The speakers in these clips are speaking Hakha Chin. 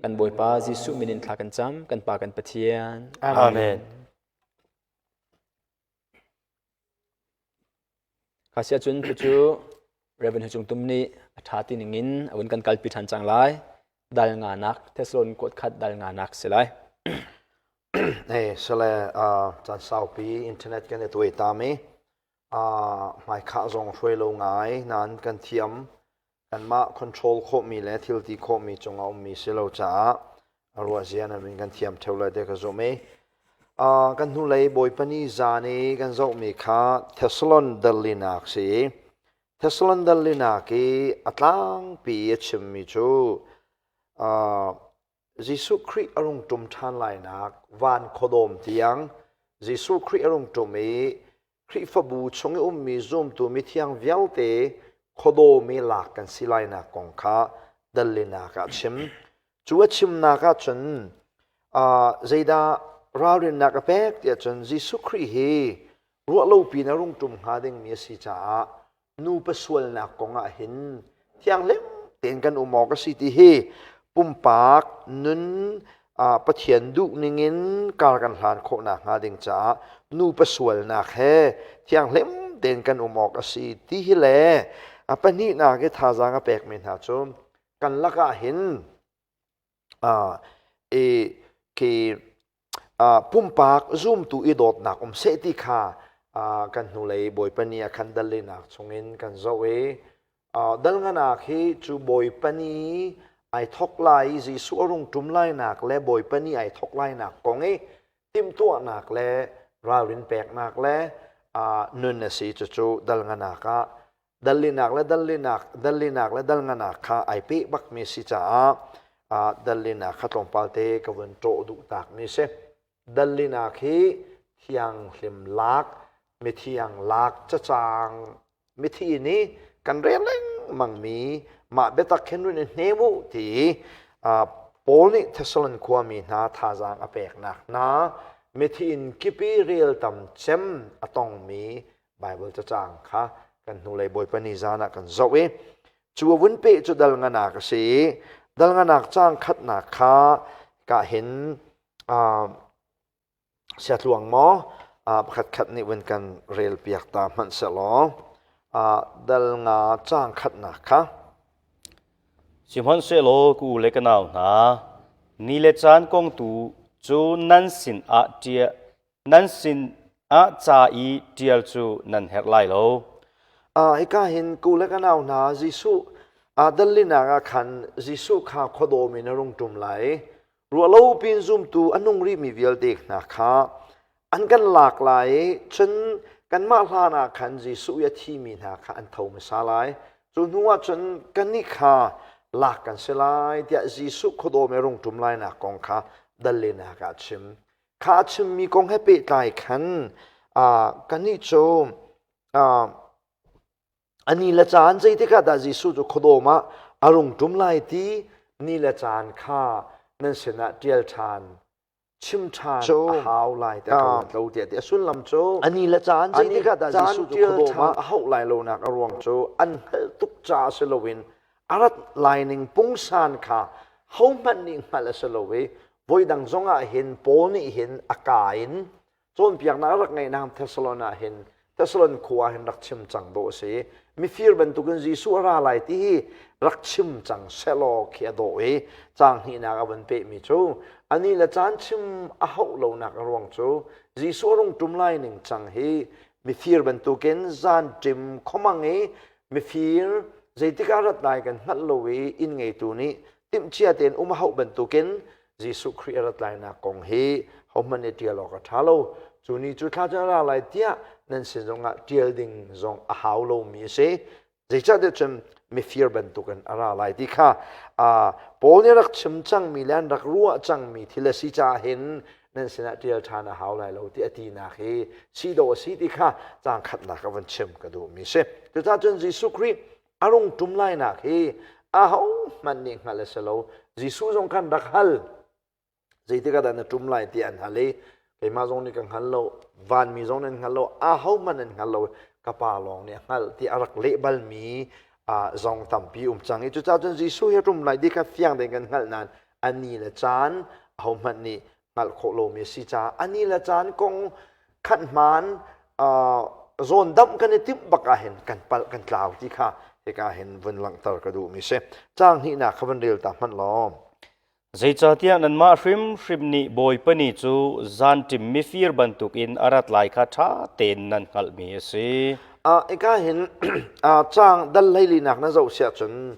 Kan Bawipa Jesuh min in thla kan cam, kan Pa kan Pathian. Amen. Kha sia cun cucu Reverend Hu Cung Tum nih a ṭha ti ning in a vun kan kalpi ṭhan cang lai. Dal nganak Thessalon kuat khat dal nganak si lai. Hey, sale caan saupi internet kan i tuai tam i hmaikhah zong hruai lo ngai nain kan thiam kanmah control khawhmi le thil ti khawhmi cungah ummi si lo caah a ruahzia nan in kan thiam theo lai te ka zumh i kan hnulei Bawipa ni zan i kan zohmi kha Thessalon dalinak si Thessalon dalinak i a tlangpi a chimmi cu Jesuh Khrih a rung ṭum ṭhan lainak van khuadawm tiang Jesuh Khrih a rung ṭum i Khrihfabu chung i ummi zumtu mithiang vialte khuadawm i lak kan si lainak kong kha dallinak ah a chim. Cu a chimnak ah cun zeidah ralrinnak a pek tiah cun Jesuh Khrih hi ruahlopi in a rung ṭum hnga dingmi a si caah nupa sualnak kong ah hin thianghlim tein kan um awk a si ti hi pumpak nun Pathian duh ningin kar kan hlan khawh nakhnga ding caah nupa sualnak he thianghlim tein kan um awk a si ti hi le a pahnihnak i thazaang a pekmi hna cu kan lakah hin i khi pumpak zumtu i dawtnak um seh ti kha kan hnulei Bawipa ni ah khan dallinak chungin kan zoh i dalnganak hi cu Bawipa ni ai thok lai i Jesuh a rung ṭum lainak le Bawipa ni ai thok lainak kong i timhtuahnak le ralrin peknak le nun a si cucu dalnganak ah dallinak le dallinak dallinak le dalnganak kha ai peh bakmi si caah dallinak kha tlawmpal te ka vun ṭawh duh takmi si. Dallinak hi thianghlim lak mithiang lak cacang mithi nih kan rel lengmangmi mah biatak khin run i hnem u ti Paul nih Thessalon khuami hna thazaang a peknak hna mithi in kipi rel tam cem a tongmi Baibal cacang kha kan hnulei Bawipa ni zan ah kan zoh i cu a vun peh cu dal nganak a si i dal nganak caang khatnak kha ka hin siatluang maw pakhat khat nih vun kan rel piak ta hmanh sehlaw dal nga caang khatnak kha Sihmanhsehlaw ka u le ka nau hna, ni le caan kong tu cu nan sin ah ṭial Nan sin ah ca i ṭial cu nan herh lai lo. Hika hin ku le ka nau hna Jesuh aa dallinak ah khan Jesuh kha khuadawm in a rung ṭum lai. Ruahlo pin zumtu a nung rihmi vialte hna kha an kan lak lai i cun kanmah hlan ah khan Jesuh i a thimi hna kha an tho hmasa lai. Cu hnu ah cun kannih kha lak kan si lai tiah Jesuh khuadawm i a rung ṭum lainak kong kha dallinak ah a chim. Kha a chimmi kong he pehtlai khan kannih cu a ni le caan zeitik ah dah Jesuh cu khuadawm ah a rung ṭum lai ti ni le caan kha nan sinah ṭial ṭhan chim ṭhan a hau lai tiah ka ruat lo tiah ti a sullam cu a ni le caan zeitik ah dah Jesuh cu khuadawm ah a hauh lai lonak a ruang cu an hngalh tuk caah si loin a rat lai ning pungsan kha hohmanh nih hngalh a si lo i voidang zong ah hin Paul nih hin a ka in cawnpiaknak a rak ngeihnak Thessalon ah hin Thessalon khua ah hin rak chim cang dawh a si mifir bantukin Jesuh a ra lai ti hi rak chim cang sehlaw khi a dawh i caang hnihnak a vun pehmi cu ani le caan chim a hauh lonak a ruang cu Jesuh a rung ṭum lai ning cang hi mifir bantukin zan ṭim khomang i mifir zeitik ah rat lai kan hngalh lo i inn ngeitu nih timhcia tein um a hauh bantukin Jesuh Khrih a rat lainak kong hi hohmanh nih ṭial awk a ṭha lo. Cu ni cu thla cu a ra lai tiah nan sin zongah ṭial ding zong a hau lomi a si. Zeicahtiah cun mifir bantukin a ra lai ti kha Paul nih rak chim cangmi le an rak ruah cangmi thil a si caah hin nan sinah ṭial ṭhan a hau lai lo ti a tinak hi si dawh a si ti kha caang khatnak a van chim ka duhmi a si. Cucaah cun Jesuh Khrih a rung ṭum lainak hi ahohmanh nih hngalh a si lo. Jesuh zong khan rak hal. Zeitik ah dah na ṭum lai ti an hal i keimah zong nih ka hngal lo, vanmi zong nih an hngal lo, ahohmanh an hngal lo, ka pa lawng nih a hngalh ti a rak leh balmi zong tampi um cang i cucaah cun Jesuh hi a ṭum lai ti kha fiang tein kan hngalh nain. A ni le caan ahohmanh nih hngalh khawh lomi a si caah a ni le caan kong khat hmaan zawn damh kan i timh bak ahhin kan palh kan tlau ti kha hika hin vun langhter ka duhmi si. Caang hnihnak kha van rel ta hmanh law. Zeicahtiah nanmah hrimhrim nih Bawipa ni cu zanṭim mifir bantukin a rat lai kha ṭha tein nan hngalhmi a si. Hika hin caang dal hleilinak na zoh siah cun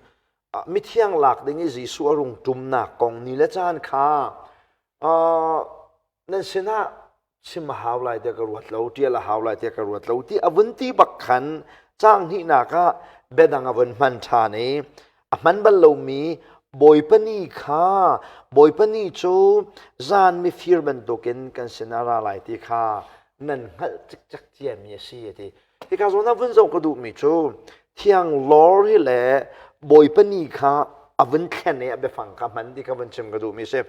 mithiang lak ding i Jesuh a rung ṭumnak kong ni le caan kha nan sinah chim a hau lai tiah ka ruat lo, ṭial a hau lai tiah ka ruat lo ti a vun ti bak khan caang hnihnak ah biadang a vun hman ṭhan i a hman bal lomi Bawipa ni kha Bawipa ni cu zan mifir bantukin kan sinah ra lai ti kha nan hngalh cikcek ciami a si a ti. Hika zawn ah vun zoh ka duhmi cu thiang lawr hi le Bawipa ni kha a vun thlen i a biafang kha hman ti kha vun chim ka duhmi a si.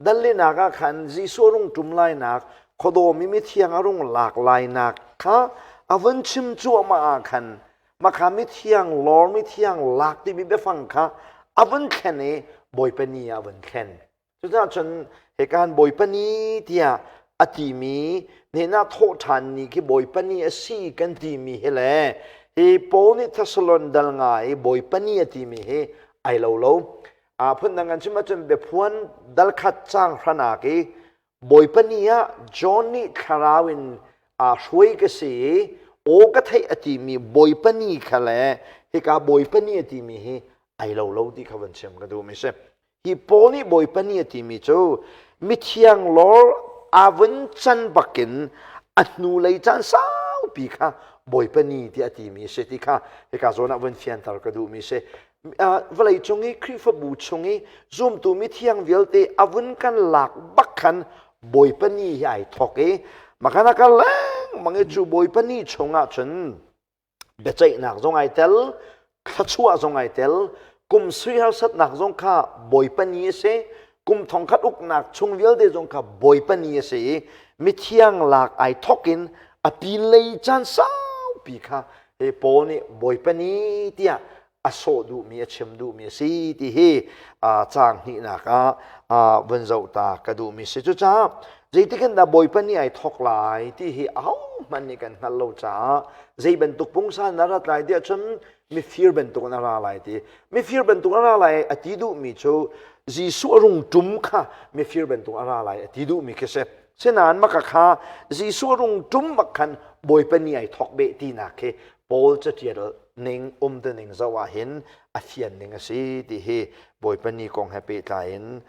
Dallinak ah khan Jesuh a rung ṭum lainak, khuadawm i mithiang a rung lak lainak kha a vun chim cuahmah ah khan makha mithiang lawr mithiang lak timi biafang kha a vun thlen i Bawipa ni ah a vun thlen. Cucaah cun hika han Bawipa ni tiah a timi hnenah thawh ṭhan ni khi Bawipa ni a si kan timi hi le hi Paul nih Thessalon dal nga i Bawipa ni a timi hi ai lo lo. Phundang kan chim ahcun biaphuan dalkhat caang hranak i Bawipa ni ah John nih thlarau in aa hruai ka si i aw ka theih a timi Bawipa ni kha le hika Bawipa ni a timi hi ai lo lo ti kha van chim ka duhmi si. Hi Paul nih Bawipa ni a timi cu mithiang lawr aa vun can bakin a hnulei caan saupi kha Bawipa ni tiah a timi a si ti kha hika zawn ah vun fianter ka duhmi si. Vawlei cung i Khrihfabu chung i zumtu mithiang vialte a vun kan lak bak khan Bawipa ni hi ai thawk i makana ka lengmang i cu Bawipa ni chungah cun biaceihnak zong ai tel, thluachuah zong ai tel, kum sui harsatnak zong kha Bawipa ni a si, kum thongkhat uknak chung vialte zong kha Bawipa ni a si i mithiang lak ai thawk in a pinlei caan saupi kha hi Paul nih Bawipa ni tiah a sawh duhmi a chim duhmi a si ti hi caang hnihnak ah vun zoh ta ka duhmi si. Cucaah zeitik in dah Bawipa ni ai thawk lai ti hi ahohmanh nih kan hngalh lo caah zei bantuk pungsan na rat lai tiah cun mifir bantuk in a ra lai ti. Mifir bantuk a ra lai a ti duhmi cu Jesuh a rung ṭum kha mifir bantuk a ra lai a ti duhmi khi si. Sinain maka kha Jesuh rung ṭum bak khan Bawipa ni ai thawk beh tinak khi Paul caṭial ning um ning zoh ah hin a fian ning a si ti hi Bawipa ni kong he pehtlai in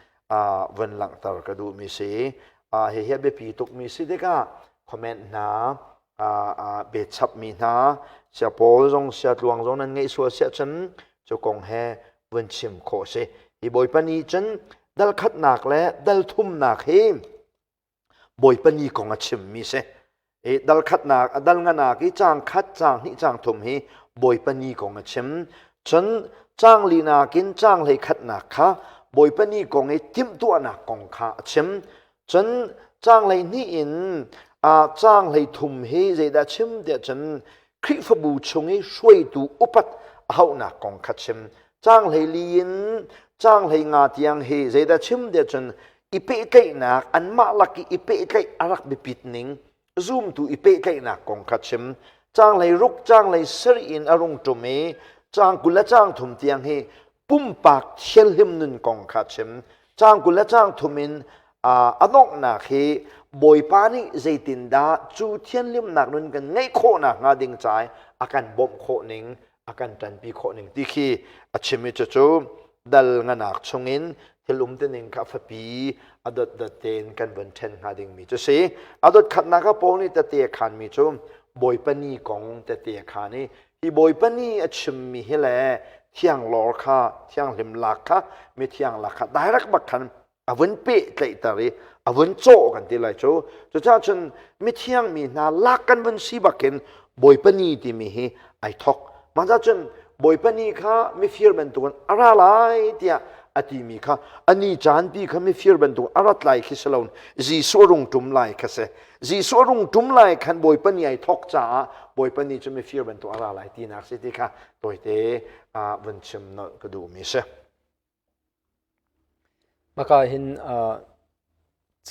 vun langhter ka duhmi si. Hihi a biapi tukmi si tikah comment hna biachapmi hna sia Paul zong sia tluang zong nan ngeih sual siah cun cu kong he vun chim khawh si. Hi Bawipa ni cun dal khatnak le dal thumnak hi Bawipa ni kong a chimmi si. I dal khatnak dal nganak i caang khat caang hnih caang thum hi Bawipa ni kong a chim. Cun caang linak in caang hlei khatnak kha Bawipa ni kong i timhtuahnak kong kha a chim. Cun caang 12 in caang 33 hi zeidah chim tiah cun Khrihfabu chung i hruaitu upat a hauhnak kong kha chim. Caang 14 in caang 15 tiang hi zeidah chim tiah cun i pehtlaihnak anmah lak i i pehtlaih a rak biapit ning zumtu i pehtlaihnak kong kha chim. Caang 16, caang 17 in a rung ṭum i caang 20 le caang thum tiang hi pumpak thianhlim nun kong kha chim. Caang 20 le caang thum in a donghnak hi Bawipa nih zeitindah cu thianhlimnak nun kan ngeih khawhnak hnga ding ca i a kan bawmh khawh ning, a kan ṭanpi khawh ning ti khi a chim i cucu dal nganak chungin thil um tining kha fapi a dotdot tein kan vun ṭhen hnga dingmi cu si. A dot khatnak ah Paul nih tete a khanmi cu Bawipa ni kong tete a khan i hi Bawipa ni a chimmi hi le thianglawr kha thianghlim lak kha mithiang lak kha direct bak khan a vun pehtlaihter i a vun cawh kan ti lai cu cucaah cun mithiang mi hna lak kan vun si bakin Bawipa ni timi hi ai thok mah cun Bawipa ni kha mifir bantukin a ra lai tiah a timi kha ani caan pi kha mifir bantuk a rat lai khi si lo Jesuh a rung ṭum lai kha si Jesuh a rung ṭum lai khan Bawipa ni ai thok caah Bawipa ni cu mifir bantuk a ra lai tinak si ti kha tawite vun chim nolh ka duhmi si. Maka hin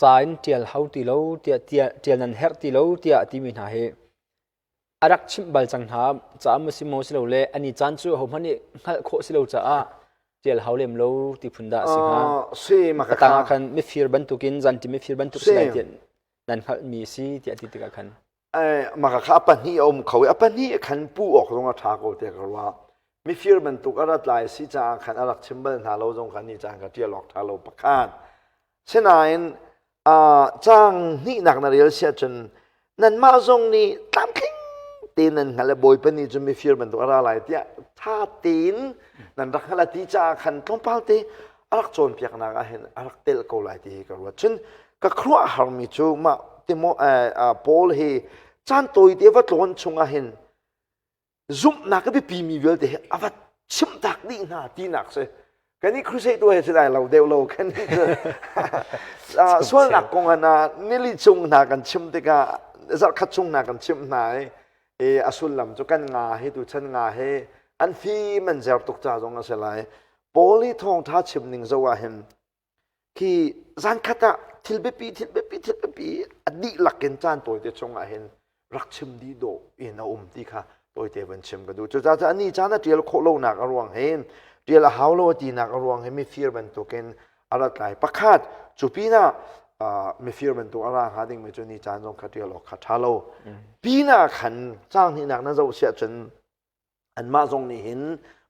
ca in ṭial hau ti lo tiah ṭial nan herh ti lo tiah a timi hna hi a rak chimh bal cang hna caah maw si maw si lo le ani caan cu ahohmanh nih hngalh khawh si lo caah ṭial hau lem lo ti phun dah a si hnga. Si maka Tang ah khan mifir bantukin zanṭi mifir bantuk si lai tiah nan hngalhmi si tiah ti tikah khan. Maka kha a pahnih a um kho i a pahnih khan pu awk zong a ṭha ko tiah ka ruah. Mifir bantuk a rat lai si caah khan a rak chim bal hna lo zong khan ni caan ka ṭial awk ṭha lo pakhat. Sinain caang hnihnak na rel si ahcun nanmah zong nih tlamtling tein nan hngalh i Bawipa nih cun mifir bantuk a ra lai tiah ṭha tein nan rak hngalh a ti caah khan tlawmpal te a rak cawnpiaknak ah hin a rak telh ko lai ti hi ka ruat. Cun ka khuaruahharmi cu mah Timo Paul hi caan tawite va tlawn chungah hin zumhnak a biapimi vialte hi a va chimtak dih hna tinak si. Kan i crusade tu he cun ai lo deuh lo kan i sualnak kong ah nili chung hna kan chim tikah zarhkhat chung hna kan chimh hna i i a sullam cu kan nga hi tuchan nga hi an fim an zer tuk ca zong a si lai. Paul i thawngṭha chim ning zoh ah hin khi zankhat ah thil biapi thil biapi thil biapi a dihlak in caan tawite chung ah hin rak chim dih dawh in a um ti kha tawite van chim ka duh. Cucaah ani caan a ṭial khawh lonak a ruang hin ṭial a hau lo a tinak a ruang hi mifir bantukin a rat lai. Pakhat, cu pinah mifir bantuk a ra hnga dingmi cu ni caan zong kha ṭial awk kha ṭha lo. Pinah khan caang hnihnak na zoh siah cun anmah zong nih hin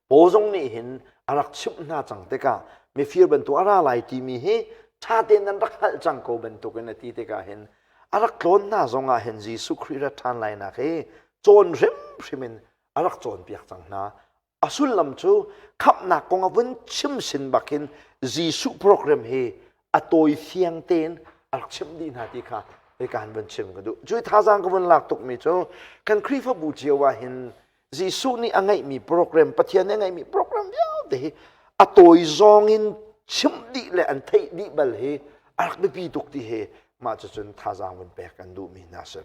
Paul zong nih hin a rak chimh hna cang tikah mifir bantuk a ra lai timi hi ṭha tein nan rak hngalh cang ko bantukin a ti tikah hin a rak tlawn hna zong ah hin Jesuh Khrih rat ṭhan lainak hi cawn hrimhrim in a rak cawnpiak cang hna. A sullam cu khamhnak kong a vun chim sin bakin Jesuh program hi a tawi fiang tein a rak chimh dih hna ti kha hika han vun chim ka duh. Cu thazaang ka vun lak tukmi cu kan Khrihfabu cio ah hin Jesuh nih a ngeihmi program, Pathian nih a ngeihmi program vialte hi a tawi zawng in chimh dih le an theih dih bal hi a rak biapi tuk ti hi mah cucun thazaang vun pek kan duhmi hna si.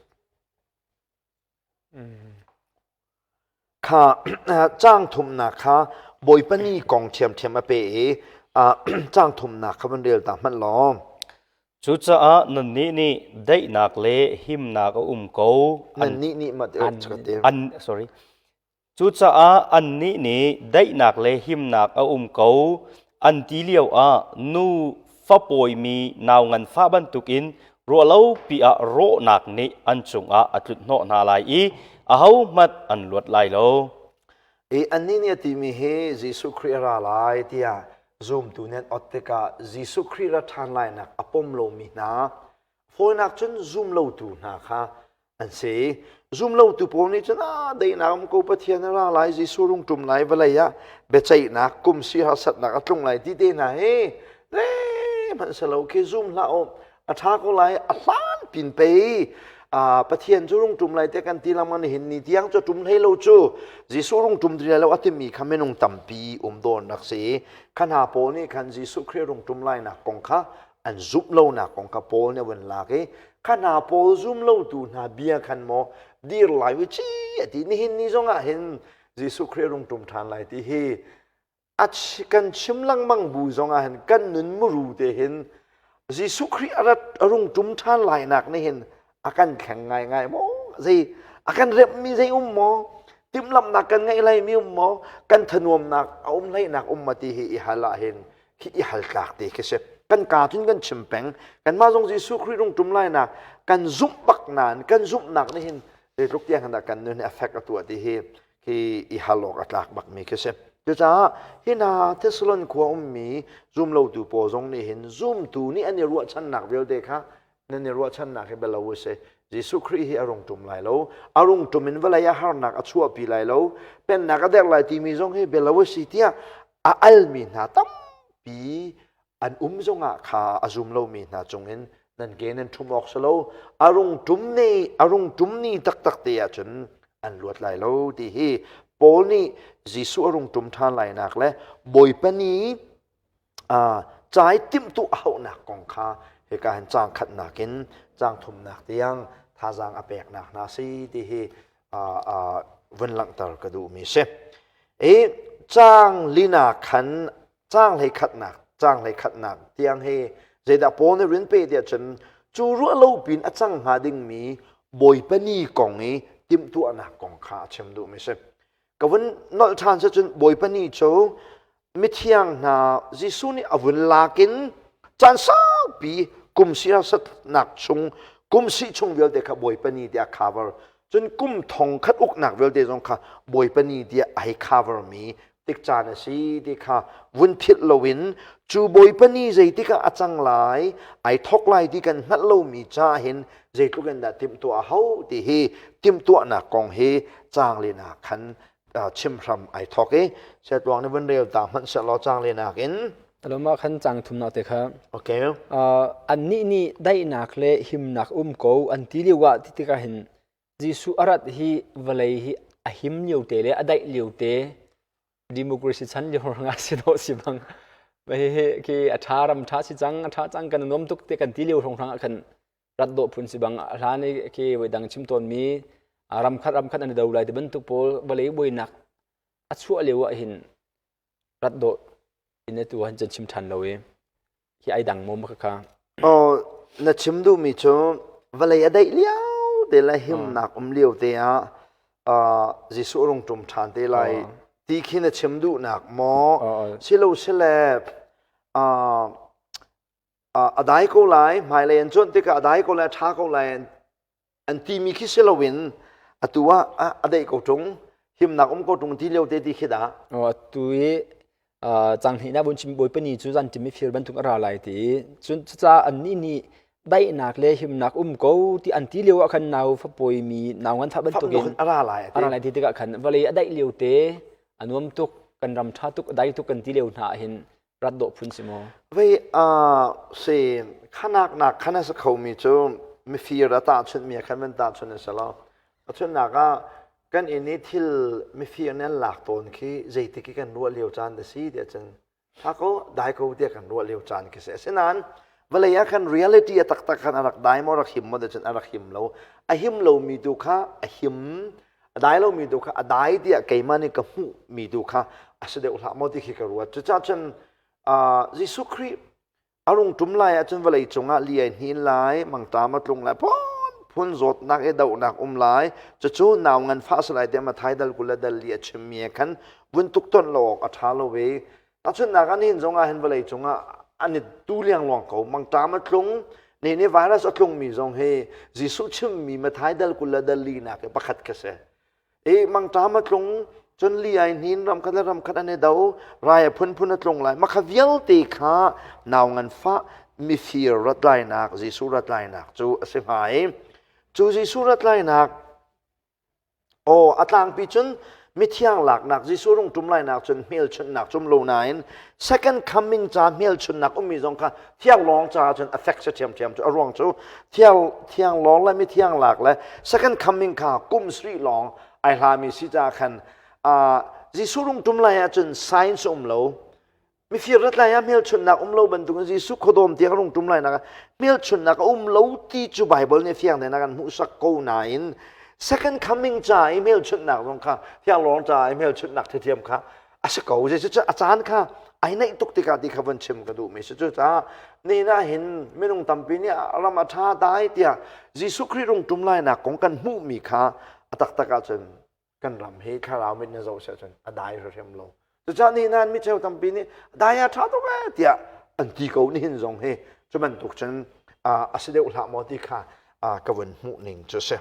Kha caang thumnak kha Bawipa ni kong ṭhiamṭhiam a pe i caang thumnak kha van rel ta hmanh law. Cucaah nannih nih daihnak le himnak a um ko. Nannih nih ma an sorry. Cucaah annih nih daihnak le himnak a um ko an ti lioah nu fa pawimi nau nganfah bantukin ruahlopi ah rawhnak nih an cungah a tlunhnawh hna lai i ahohmanh an luat lai lo. I annih nih a timi hi Jesuh Khrih a ra lai tiah zumtu nih an ot tikah Jesuh Khrih ra ṭhan lainak a pom lomi hna fawinak cun zum lotu hna kha an si. Zumlotu pawl nih cun ah daihnak um ko Pathian a ra lai Jesuh rung ṭum lai vawlei ah biaceihnak kum si harsatnak a tlung lai ti te hna hi hmanh si lo khi zum hlah u a ṭha ko lai a hlan pin pei Pathian cu rung ṭum lai te kan ti lengmang nihin ni tiang cu ṭum hlei lo cu Jesuh rung ṭum ti lo a timi kha minung tampi um dawn rak si kha hna pawl nih khan Jesuh Khrih rung ṭum lainak kong kha an zumh lonak kong kha Paul nih a vun lak i kha hna Paul zum lotu hna bia khan maw dir lai u ci a ti nihin ni zong ah hin Jesuh Khrih rung ṭum ṭhan lai ti hi a kan chim lengmang bu zong ah hin kan nun muru te hin Jesuh Khrih a rat a rung ṭum ṭhan lainak nih hin a kan thleng ngaingai maw zei a kan remhmi zei um maw timhlamhnak kan ngeih laimi um maw kan thanuamnak a um hleinak um ma ti hi i hal ah hin khi i hal tlak te khi si kan kaa cun kan chim peng kanmah zong Jesuh Khrih rung ṭum lainak kan zumh bak nain kan zumhnak nih hin zeitluk tiang dah kan nun hi a fek a tuah ti hi khi i hal awk a tlak bak mi khi si cucaah hi hna Thessalon khua ummi zumlotu pawl zong nih hin zumtu nih an i ruahchannak vialte kha nan i ruahchannak hi bialo a si Jesuh Khrih hi a rung ṭum lai lo a rung ṭum in vawlei ah harnak a chuahpi lai lo pennak a derh lai timi zong hi bialo a si tiah a almi hna tampi an um zongah kha a zum lomi hna cungin nan ke nan ṭhum awk si lo a rung ṭum ni a rung ṭum ni taktak te ahcun an luat lai lo ti hi Paul nih Jesuh a rung ṭum ṭhan lainak le Bawipa ni ca i timhtuah a hauhnak kong kha hika hin caang khatnak in caang thumnak tiang thazaang a peknak hna si ti hi vun langhter ka duhmi si. I caang lina khan caang hlei khatnak. Caang 11nak tiang hi zeidah Paul nih rin pe tiah cun cu ruah lo pin a cang hnga dingmi Bawipa ni kong i timhtuahnak kong kha a chim duhmi si. Ka vun nolh ṭhan si cun Bawipa ni cu mithiang hna Jesuh nih a vun lak in caan saupi kum siasatnak chung kum si chung vialte kha Bawipa ni tiah cover cun kum thong khat uknak vialte zong kha Bawipa ni tiah ai cover mi tik caan a si ti kha vun philh loin cu Bawipa ni zeitik ah a cang lai ai thok lai ti kan hngalh lomi ca hin zeitluk in dah timhtuah a hau ti hi timhtuahnak kong hi caang linak khan chim hram ai thok i setluang nih vun rel ta hmanh sehlaw caang linak in Aloma khan cang thumnak te kha okay annih nih daihnak le himnak um ko an ti lio ah ti tikah hin Jesuh a rat hi vawlei hi a him lio te le a daih lio te democracy chan lio nga si dawh si bang hi khi a ṭha ram ṭha si cang a ṭha cang kan nuam tuk te kan ti lio hrawng hrang ah khan rat dawh phun si bang a hlan i khi voi dang chim tawn mi ram khat ram khat an i do lai ti bantuk pawl vawlei buainak a chuah lio ah hin rat dawh in atu han chan chim ṭhan lo i hi ai dang maw ma kha Oh, na chim duhmi cu vawlei a daih lio te le himnak um lio te ah Jesuh rung ṭum ṭhan te lai ti khi na chim duhnak maw silo sile a dai ko lai hmailei an cuanh tikah a dai ko lai a ṭha ko lai an timi khi si loin atu ah a daih ko ṭung himnak um ko ṭung ti lio te ti khi dah atu i cang hnih na vun chim bawipa ni cu zan ṭim i fir bantuk a ra lai ti cun cucaah annih nih daihnak le himnak um ko ti an ti lio ah khan nau fapawi mi nau ngan fah bantukin a ra lai a ra lai ti tikah khan vawlei a daih lio te a nuam tuk kan ram ṭha tuk a dai tuk kan ti lio hna ah hin rat dawh phun si maw? Vei si khanak nak khan a si khomi cu mifir a tahchunhmi khan van tahchunh a si lo. A chunnak ah kan inn i thil mifir nih an lak tawn khi zeitik i kan ruah lio caan da si tiah cun tha ko dai ko tiah kan ruah lio caan khi si. Asinain vawlei ah khan reality a taktak khan a rak dai maw rak him maw cun a rak him lo. A him lomi tu kha a him a dai lomi tu kha a dai tiah keimah nih ka hmuhmi tu kha a si deuh hlah maw ti khi ka ruat cucaah cun Jesuh Khrih a rung ṭum lai ahcun vawlei cungah li ai hnin lai mangṭam a tlung lai phun phun zawtnak i dohnak um lai cucu nau nganfah si lai tiah Mathai dal 20 le dal li a chimmi he khan vun tuk tonh lo awk a ṭha lo ve Tahchunhnak ah nihin zong ah hin vawlei cungah an i tu liangluang ko. Mangṭam a tlung, nihin i virus a tlungmi zong hi Jesuh chimmi Mathai dal 20 le dal li nak i pakhat kha si. I mangṭam a tlung, cun li ai hnin, ram khat le ram khat an i do, rai a phunphun a tlung lai. Mah kha vialte kha nau nganfah mifir rat lainak, Jesuh rat lainak cu a si hnga i cu Jesuh rat lainak Aw, a tlangpi cun mithiang laknak Jesuh rung ṭum lainak cun hmelchunhnak cum lo nain second coming ca hmelchunhnak ummi zong kha thianglawng caah cun a fek si ṭhiamṭhiam cu a ruang cu thiang thianglawng le mithiang lak le second coming kha kum sarih lawng ai hlami si caah khan Jesuh rung ṭum lai ahcun science um lo Mifir rat lai ah hmelchunhnak um lo bantukin Jesuh khuadawm tiang rung ṭum lai nak ah hmelchunhnak a um lo ti cu Baibal nih fiang tein a kan hmuhsak ko nain second coming ca i hmelchunhnak zong kha thianglawng ca i hmelchunhnak thiam kha a si ko. Zeicahtiah a caan kha ai naih tuk tikah ti kha von chim ka duhmi si. Cucaah nihin ah hin minung tampi nih ram a ṭha dai tiah Jesuh Khrih rung ṭum lainak kong kan hmuhmi kha a taktak ahcun kan ram hi thlarau mit na zoh si ahcun a dai hrimhrim lo cucaah ni nan micheu tampi nih dai a ṭha tuk ee tiah an ti ko nihin zong hi cu bantuk cun a si deuh hlah maw ti kha ka vun hmuh ning cu si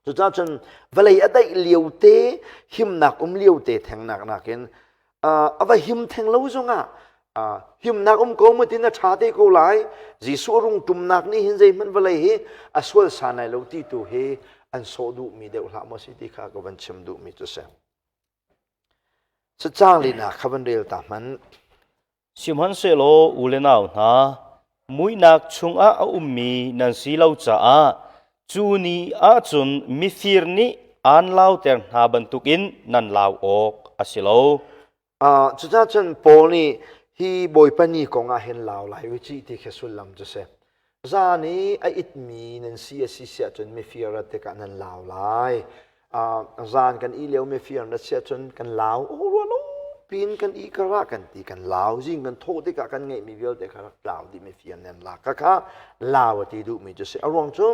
cucaah cun vawlei a daih lio te himnak um lio te thengnak nakin a va him theng lo zongah himnak um ko mu tin a ṭha te ko lai Jesuh rung ṭumnak nih hin zeihmanh vawlei hi a sual san lai lo ti tu hi an sawh duhmi deuh hlah maw si ti kha ka van chim duhmi cu si. Caang linak kha van rel ta hmanh. Sihmanhsehlaw u le nau hna, muihnak chungah a ummi nan si lo caah cu ni ahcun mifir nih aan lauter hna bantukin nan lau awk a si lo. Cucaah cun Paul nih hi Bawipa ni kong ah hin lau lai u cih ti khi sullam cu si. Zan i a itmi nan si a si siah cun mifir rat tikah nan lau lai. Zan kan i lio mifir na siah cun kan lau. Oh, ruah lo pi. pin kan i kara kan ti kan lau zing kan thawh tikah kan ngeihmi vialte kha rak tlau dih mi fian nan lak kha kha lau a ti duhmi cu si a ruang cu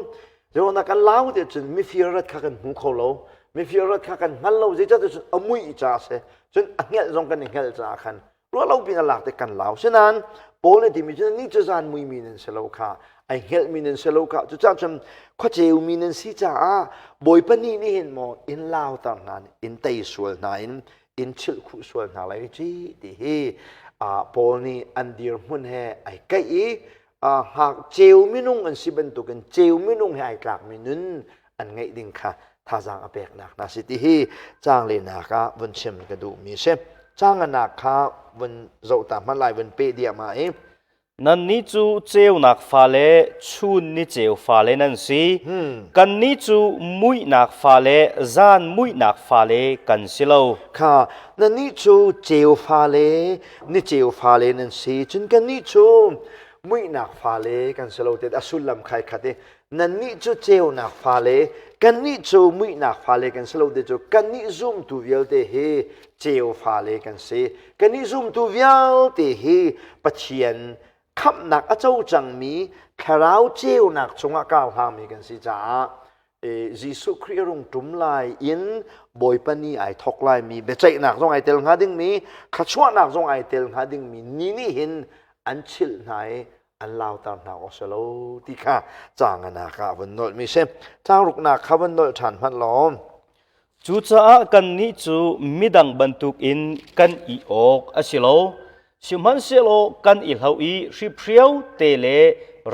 zeirona kan lau ti cun mifir rat kha kan hmu kho lo mifir rat kha kan hngal lo zeicahtiah cun a mui ca a si cun a hngelh zong kan i hngelh caah khan ruah lo pin a lak tik kan lau sinain Paul nih timi cu ni cu zan muimi nan si lo kha ai hngelhmi nan si lo kha cucaah cun khuaceumi nan si caah Bawipa nih nih hin maw in lauter hna in tei sual hna in in chilh khuh sual hna lai ci ti hi Paul nih an dirhmun he ai kaih i hngak ceu minung an si bantukin ceu minung he ai tlakmi nun an ngeih ding kha thazaang a peknak hna si ti hi caang lenak ah vun chim ka duhmi si. Caanganak kha vun zoh ta hmanh lai vun peh diahmah i Nannih cu ceunak fale chun ni ceu fale nan si. Kannih cu muihnak fale zan muihnak fale kan si lo. Kha nannih cu ceu fale ni ceu fale nan si. Cun kannih cu muihnak fale kan si lo ti a sullam khai khat i nannih cu ceunak fale kannih cu muihnak fale kan si lo ti cu kannih zumtu vialte hi ceu fale kan si kannih zumtu vialte hi Pathian khamhnak a co cangmi thlarau ceunak chungah karhlangmi kan si caah Jesuh Khrih rung ṭum lai in Bawipa ni ai thawk laimi biaceihnak zong ai tel hnga dingmi thluachuahnak zong ai tel hnga dingmi ni nih hin an chilh hna i an lauter hna awk si lo ti kha caanganak ah vun nolhmi si. Caangruknak kha vun nolh ṭhan hmanh law. Cucaah kannih cu midang bantukin kan i awk a si lo. Sihmanhsehlaw kan i hloh i hriphrio te le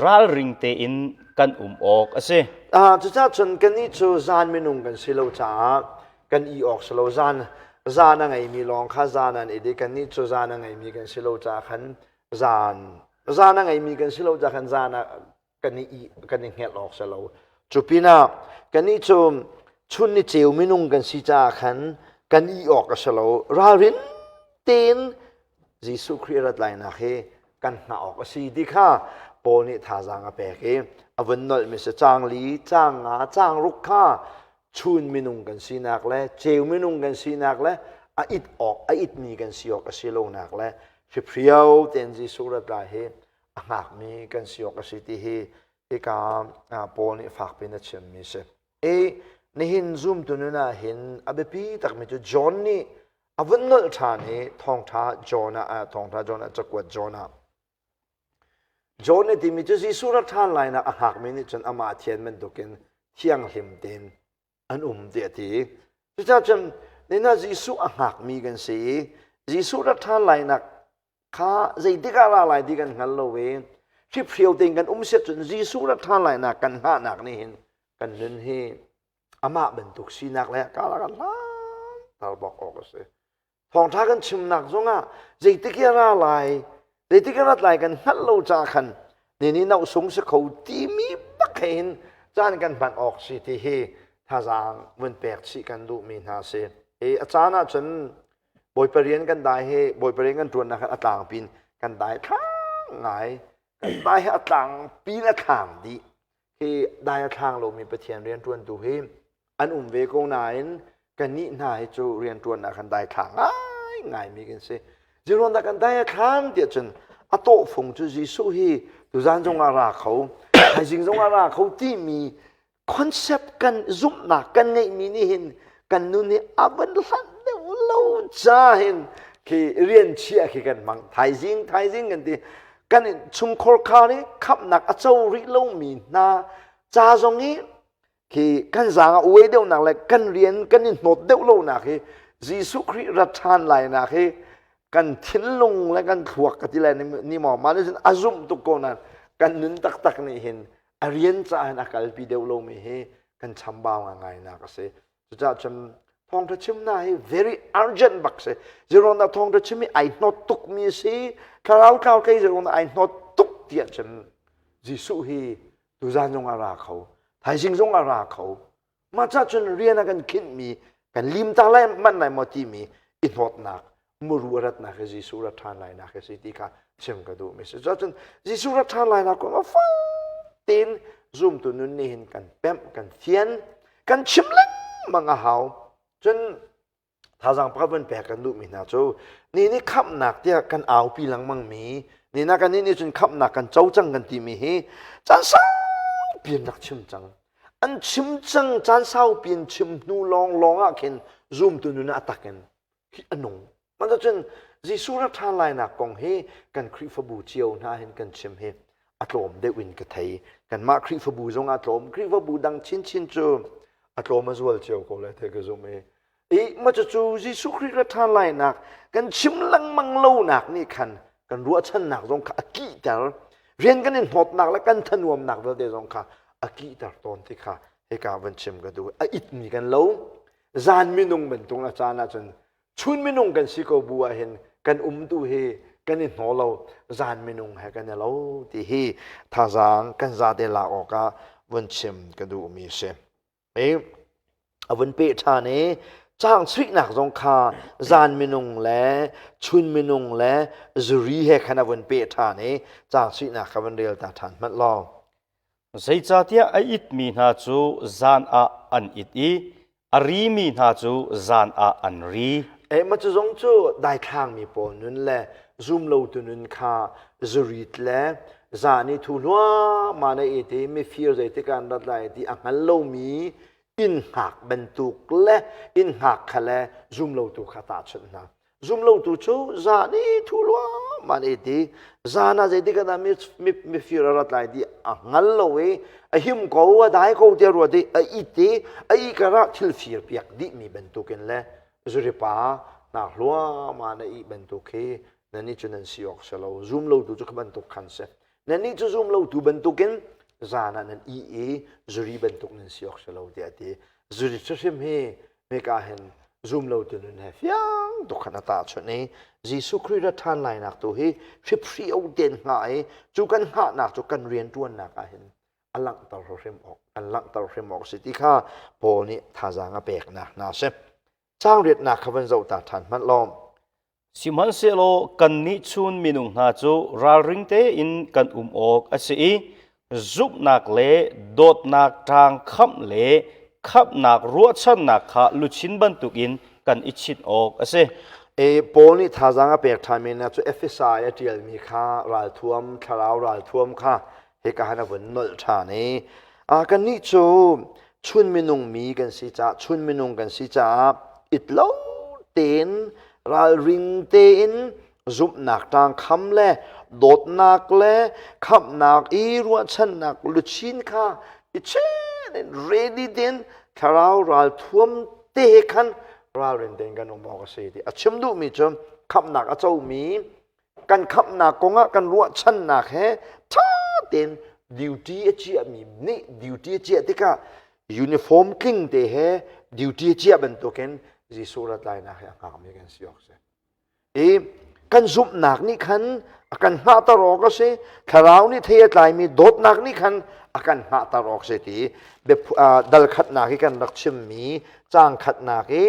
ralring tein kan um awk a si. Cucaah cun kannih cu zan minung kan si lo caah kan i awk si lo. Zan zan a ngeimi lawng kha zan an i di. Kannih cu zan a ngeimi kan si lo caah khan zan zan a ngeimi kan si lo caah khan zan ah kan i kan i hngelh awk si lo. Cu pinah kannih cu chun ni ceu minung kan si caah khan kan i awk a si lo. Ralrin tein Jesuh Khrih rat lainak hi kan hngah awk a si ti kha Paul nih thazaang a pek i a vun nolhmi si caang li, caang nga, caang ruk kha chun minung kan sinak le ceu minung kan sinak le a it awk a itmi kan si awk a si lonak le hriphrio tein Jesuh rat lai hi a hngakmi kan si awk a si ti hi hika Paul nih fakpi in a chimmi si. I nihin zumtu nun ah hin a biapi takmi cu John nih a vun nolh ṭhan i thawngṭha John ah thawngṭha John ah cakuat John ah John nih timi cu Jesuh rat ṭhan lainak a hngakmi nih cun amah thian bantukin thianghlim tein an um tiah a ti. Cucaah cun nina Jesuh a hngakmi kan si i Jesuh rat ṭhan lainak kha zeitik ah ra lai ti kan hngal lo i hriphrio tein kan um siat cun Jesuh rat ṭhan lainak kan hngahnak nih hin kan nun hi amah bantuk sinak le kala kan hlanter bak awk a si. Thawngṭha kan chimnak zongah zeitik i a ra lai, zeitik i rat lai kan hngalh lo caah khan ni nih noh sung si kho timi bak he hin caan kan hman awk si ti hi thazaang vun pek chih kan duhmi hna si. I a caan ah cun Bawipa rian kan dai hi Bawipa rian kan ṭuannak khan a tlangpi in kan dai thlang ngai. Kan dai hi a tlangpi in a thlang dih. Hi dai a thlang lomi Pathian rianṭuantu hi an um ve ko nain kannih hna hi cu rianṭuannak kan dai thlang ngai ngaimi kan si. Zeiruang dah kan dai a thlan tiah cun a tawhfung cu Jesuh hi tuzan zong ah ra kho, thaizing zong ah ra kho timi concept kan zumhnak kan ngeihmi nih hin kan nun hi a van hlanh deuh lo ca hin khi rian chia khi kan hmang thaizing thaizing kan ti kan chungkhor khar i khamhnak a co rih lomi hna ca zong i khi kan zaang a uai deuhnak le kan rian kan i hnawt deuh lonak hi Jesuh Khrih rat ṭhan lainak hi kan thinlung le kan thluak ka ti lai ni maw mah nih cun a zumh tuk ko nain kan nun taktak nih hin a rian caah hin a kalpi deuh lomi hi kan chambau ngai nak a si. Cucaah cun thawngṭha chimnak hi very urgent bak si. Zeiruangdah thawngṭha chim hi ai hnawt tukmi a si. Thlarau tlau tlei zeiruangdah ai hnawt tuk tiah cun Jesuh hi tuzan zong a ra kho, thaizing zong a ra kho. Mah cah cun rian a kan khinhmi kan lim ta lai manh lai maw timi i hnawtnak muru a ratnak hi Jesuh rat ṭhan lainak hi si ti kha chim ka duhmi si. Cuahcun Jesuh rat ṭhan lainak kong a fang tein zumtu nun nih hin kan pemh, kan fian, kan chim lengmang a hau. Cun Thazaang pakhat van pek kan duhmi hna cu ni nih khamhnak tiah kan aupi lengmang mi ni na kan nih cun khamhnak kan co cang kan timi hi caan saupi an rak chim cang. An chim cang caan saupi in chim hnu lawnglawng ah khin zumtu nun ah a tak in hi a nung. Cun Jesuh rak ṭhan lainak kong hi kan Khrihfabu cio hna hin kan chim hi a tlawm deuh in ka thei. Kanmah Khrihfabu zong a tlawm, Khrihfabu dang chinchin cu a tlawm a zual cio ko lai te ka zumh i. I ma cucu Jesuh Khrih rak ṭhan lainak kan chim lengmang lonak nih khan kan ruahchannak zong kha a kihter. Rian kan in hnawtnak le kan thanuamnak vialte zong kha a kihter tawn ti kha hika van chim ka duh. A itmi kan lo. Zan minung bantuk a caan ahcun Chun minung kan si ko bu ah hin kan umtu hi kan i hnaw lo zan minung he kan i lo ti hi thazaang kan zate lak awkah vun chim ka duhmi si. I a vun peh ṭhan i caang chuihnak zong kha zan minung le chun minung le zuri he khan a vun peh ṭhan i caang chuihnak kha vun rel ta ṭhan hmanh law. Zeicahtiah a itmi hna cu zan ah an it i A rimi hna cu zan ah an ri. Mah cu zong cu daithlangmi pawl nun le zumlotu nun kha zurit le zan i thu hluahmah na i ti mifir zeitik ah an rat lai ti a hngal lomi inn hngak bantuk le inn hngak kha le zumlotu kha tahchunh hna. Zumlotu cu zan i thu luahmah i ti zan ah zeitik ah dah mifir a rat lai ti a hngal lo i a him ko a dai ko tiah ruat i a it i a ih karah thil fir piak dihmi bantukin le zuripa hnak hluahmah na ih bantuk hi nannih cu nan si awk si lo zumlotu cu kha bantuk khan si nannih cu zumlotu bantukin zan ah nan ih i zuri bantuk nan si awk si lo tiah a ti zuri hrim hi Hika hin zumlotu nun he fiang tuk khan a tahchunh i Jesuh Khrih ra ṭhan lainak tu hi hriphri o tein hngah i cu kan hngahnak cu kan rianṭuannak ah hin a langhter hrim awk kan langhter hrim awk a si ti kha Paul nih thazaang a peknak hna a si. Caang riatnak kha van zoh ta ṭhan hmanh law. Sihmanhsehlaw kannih chun minung hna cu ralring tein kan um awk a si i zumhnak le dawtnak ṭaang khamh le khamhnak ruahchannak kha luchin bantukin kan i chinh awk a si. E, Paul nih thazaang a pek ṭhanmi hna cu Efesa i a ṭialmi kha ralthuam, thlarau ralthuam kha hika han a vun nolh ṭhan i kannih cu chun minung mi kan si caah chun minung kan si caah it lo tein ralring tein zumhnak ṭangkham le dawtnak le khamhnak i ruahchannak luchin kha i chen in ready tein thlarau ralthuam te he khan ralrin tein kan um awk a si ti a chim duhmi cu khamhnak a comi kan khamhnak kongah kan ruahchannak he ṭha tein duty a ciahmi nih duty a ciah tikah uniform tling te he duty a ciah bantukin Jesuh rat lainak he a hngakmi kan si awk si. I kan zumhnak nih khan a kan hngahter awk a si thlarau nih thei a tlaimi dawtnak nih khan a kan hngahter awk si ti dal khatnak i kan rak chimmi caang khatnak i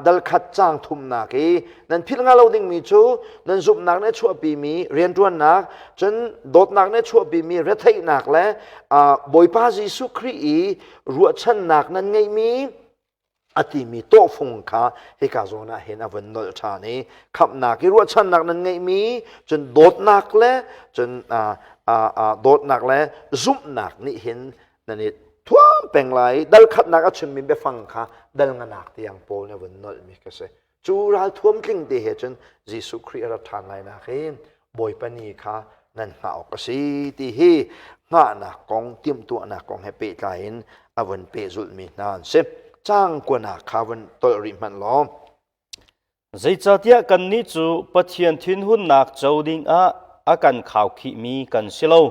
dal khat caang thumnak i nan philh hnga lo dingmi cu nan zumhnak nih a chuahpimi rianṭuannak cun dawtnak nih a chuahpimi retheihnak le Bawipa Jesuh Khrih i ruahchannak nan ngeihmi a timi tawhfung kha hika zawn ah hin a vun nolh ṭhan i khamhnak i ruahchannak nan ngeihmi cun dawtnak le cun dawtnak le zumhnak nih hin nan i thuam peng lai dal khatnak a chimmi biafang kha dal nganak tiang Paul nih a vun nolhmi ka si cu ral thuam tling te he cun Jesuh Khrih a rat ṭhan lai nak hi Bawipa ni kha nan hngah awk a si ti hi hngahnak kong timhtuahnak kong he pehtlai in a vun pehzulhmi hna an si caang kuanak kha vun tolh rih hmanh law Zeicahtiah kannih cu Pathian thinhunnak co dingah a kan khaukhihmi kan si lo.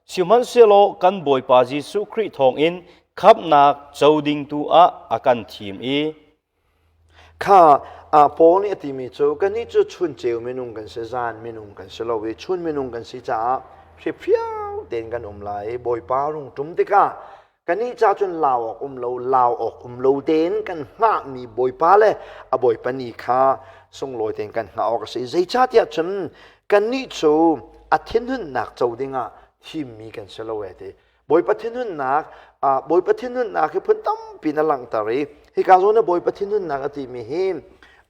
Sihmanhsehlaw kan Bawipa Jesuh Khrih thawngin khamhnak co ding tu ah a kan thim i Kha Paul nih a timi cu kannih cu chun ceu minung kan si, zan minung kan si lo i chun minung kan si caah hriphriau tein kan um lai i Bawipa rung ṭum tikah Kannih ca cun lau awk um lo, lau awk um lo tein kan hngahmi Bawipa le a Bawipa ni kha sunglawi tein kan hngah awk a si. Zeicahtiah cun kannih cu a thinhunnak co dingah thimmi kan si lo e ti. Bawipa thinhunnak, Bawipa thinhunnak hi phun tampi na langhter i hika zawn ah Bawipa thinhunnak a timi hi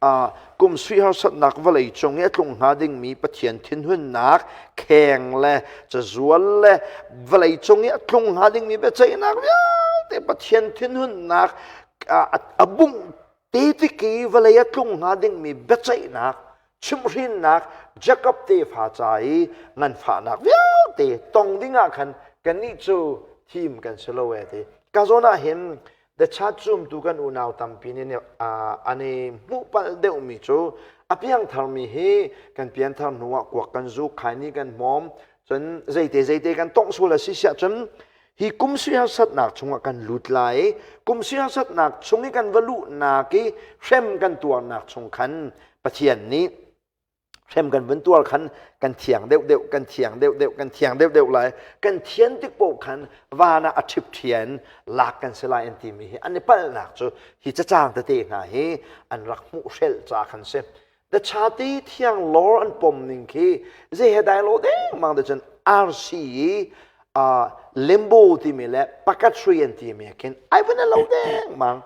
Kum sui harsatnak vawlei cung i a tlung hnga dingmi Pathian thinhunnak kheng le cazual le vawlei cung i a tlung hnga dingmi biaceihnak vialte Pathian thinhunnak a bungh te tik i vawlei a tlung hnga dingmi biaceihnak chimhhrinnak Jakob tefa ca i nganfahnak vialte tong dingah khan kannih cu thim kan si lo e ti. Ka zawn ah hin The Church zumtu kan unau tampi nih an i hmuh palh deuhmi cu a piangtharmi hi kan pianthar hnu ah kuak kan zuk, khaini kan hmawm, cun zeite zeite kan tongh sual a si siah cun hi kum sui harsatnak chungah kan lut lai i kum sui harsatnak chung i kan va luhnak i hrem kan tuarnak chung khan Pathian nih hrem kan vun tuar khan kan thiang deuh deuh kan thiang deuh deuh kan thiang deuh deuh lai kan thian tik paoh khan van ah a ṭhip ṭhian lak kan si lai an timi hi an i palhnak cu hi cacang tete hna hi an rak hmuh hrelh ca khan si the chati thiang lor an pom ning khi zei he dai lo dengmang de cun RC i limbo timi le purgatory an timi khin ai vun lo dengmang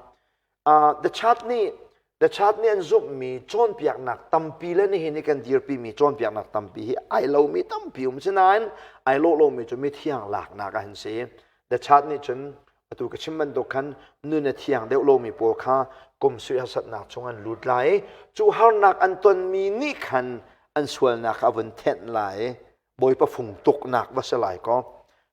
The Church nih The Church nih an zumhmi cawnpiaknak tampi le nihin i kan dirpimi cawnpiaknak tampi hi ai lomi tampi um sinain ai lawh lomi cu mithiang laknak ah an si. The Church nih cun atu ka chim bantuk khan nun a thiang deuh lomi pawl kha kum sui harsatnak chung an lut lai i cu harnak an tonmi nih khan an sualnak a vun thenh lai Bawipa fung tuknak va si lai kaw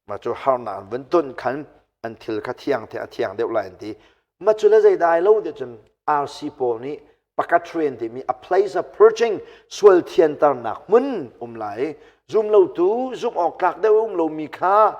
mah cu harnak an vun ton khan an thil kha thiang the a thiang deuh lai an ti mah cu le zeidai lo ti cun RC pawl nih purgatory timi a place of purging sual thianternak hmun um lai zum lotu zumh awk tlak deuh um lomi kha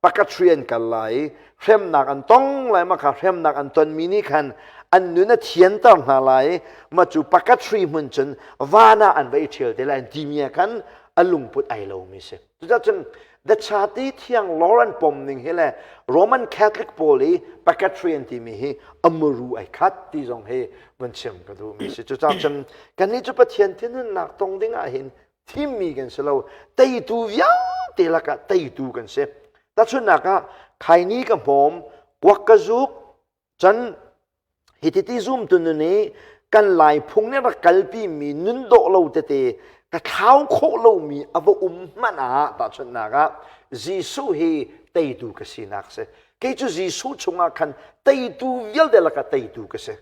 purgatory an kal lai hremnak an tong lai mah kha hremnak an tonmi nih khan an nun a thianter hna lai mah cu purgatory hmun cun van ah an va i ṭhial te lai an timi ah khan a lungput ai lomi si cucun the chati thiang lor an pom ning hi le Roman Catholic pawl i purgatory an timi hi amuru ai khat ti zong hi vun chim ka duhmi si cucaah cun kannih cu Pathian thinhunnak tong ding ah hin thimmi kan si lo teitu vialte lakah teitu kan si tahchunhnak ah khaini ka hmawm kuak ka zuk cun hititi zumtu nun i kan lai phung nih rak kalpi mi nun dawh lo tete ka thlau khawh lomi a va um hmanh ah tahchunhnak ah Jesuh hi teitu ka sinak si kei cu Jesuh chungah khan teitu vialte lakah teitu ka si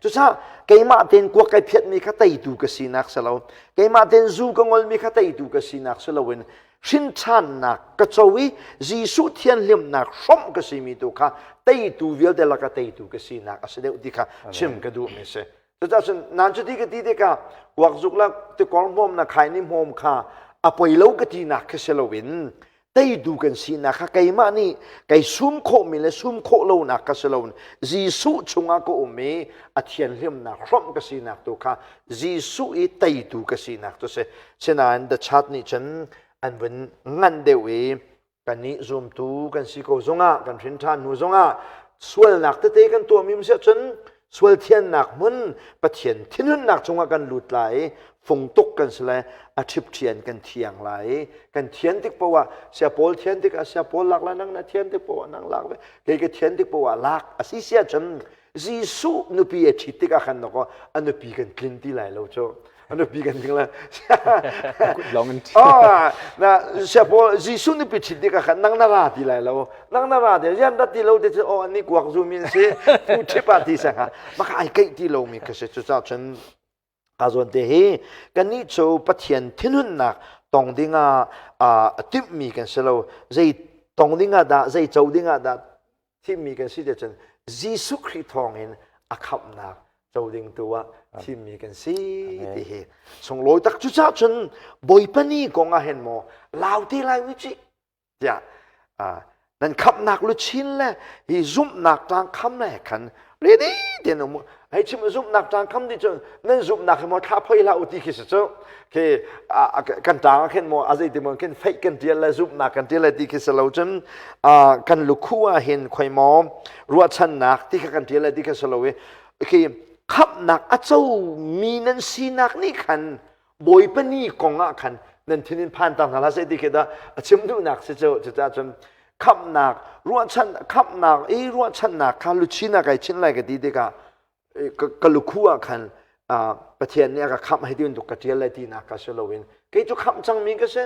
Cucaah keimah tein kuak kai phiatmi kha teitu ka sinak si lo. Keimah tein zu ka ngolmi kha teitu ka sinak si loin hrinṭhannak ka co i Jesuh thianhlimnak hrawmh ka simi tu kha teitu vialte lakah teitu ka sinak a si deuh ti kha chim ka duhmi si. Cucaah cun nan cuti ka ti tikah kuak zuk la tikor hmawm na khaini hmawm kha a poi lo ka tinak khi si loin teitu kan sinak kha keimah nih kei sum khawhmi le sum khawh lonak ka si lo Jesuh chungah ka um i a thianhlimnak hrawmh ka sinak tu kha Jesuh i teitu ka sinak tu si sinain the chat nih cun an vun ngan deuh i kannih zumtu kan si ko zongah kan hrin ṭhan hnu zongah sualnak tete kan tuahmi um siah cun sual thiannak hmun Pathian thinhunnak chungah kan lut lai i fungtuk kan si lai a ṭhipṭhian kan thiang lai i kan thian tik paoh ah sia pawl thian tik ah sia pawl lak lai nang na thian tik paoh ah nang lak ve kei ka thian tik paoh ah lak a si sia cun Jesuh nupi a ṭhit tikah khan dawkaw a nupi kan tlin ti lai lo cu a nupi kan ding lai Kut lawng in oh na sia pawl Jesuh nupi ṭhit tikah khan nang na ra ti lai lo nang na ra ti rian rat ti lo te cu oh ani kuak zu min si pu ṭhip ah ti sangha maka ai keih ti lomi ka si cucaah cun Ka zawn te hi kannih cu Pathian thinhunnak tong dingah a timhmi kan si lo. Zei tong dingah dah, zei co dingah dah thimmi kan si te cun Jesuh Khrih thawngin a khamhnak co ding tu ah thimmi kan si ti hi sunglawi tak cucaah cun Bawipa ni kong ah hin maw lau te lai u cih tiah nan khamhnak luchin le hi zumhnak ṭang kham le khan ready ten um hei chim zumhnak ṭang kham ti cun nan zumhnak hi maw thla phoi hlah u ti khi si cu khi kan ṭang ah khin maw a zeiti maw khin feih kan ṭial le zumhnak kan ṭial le ti khi si lo cun kan lukhu ah hin khoi maw ruahchannak ti kha kan ṭial le ti kha si lo i khi khamhnak a co mi nan sinak nih khan Bawipa ni kong ah khan nan thin in phan ta hna hlah seh ti khi dah a chim duhnak si cu cucaah cun khamhnak ruahchan khamhnak i ruahchannak kha luchin ah kai chin lai ka ti tikah ka lukhu ah khan. Pathian nih a ka khamh hei ti bantuk ka ṭial lai tinak ka si loin kei cu khamh cangmi ka si.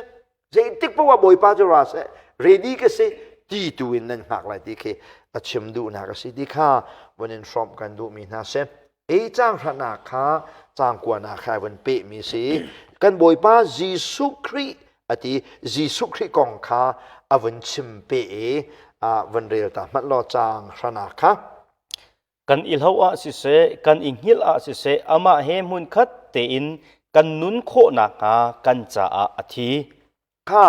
Zeitik paoh ah Bawipa cu ra seh, ready ka si ti tu in nan hngak lai ti khi a chim duhnak a si ti kha vun in hrawmh kan duhmi hna si. Ei caang hranak kha caang kuanak kha vun pehmi si. Kan Bawipa Jesuh Khrih a ti Jesuh Khrih kong kha a vun chim pe i vun rel ta hmanh law caang hranak kha. Kan i hloh ah siseh, kan i hngilh ah siseh, amah he hmunkhat tein kan nun khawh nakhnga kan caah a thi. Kha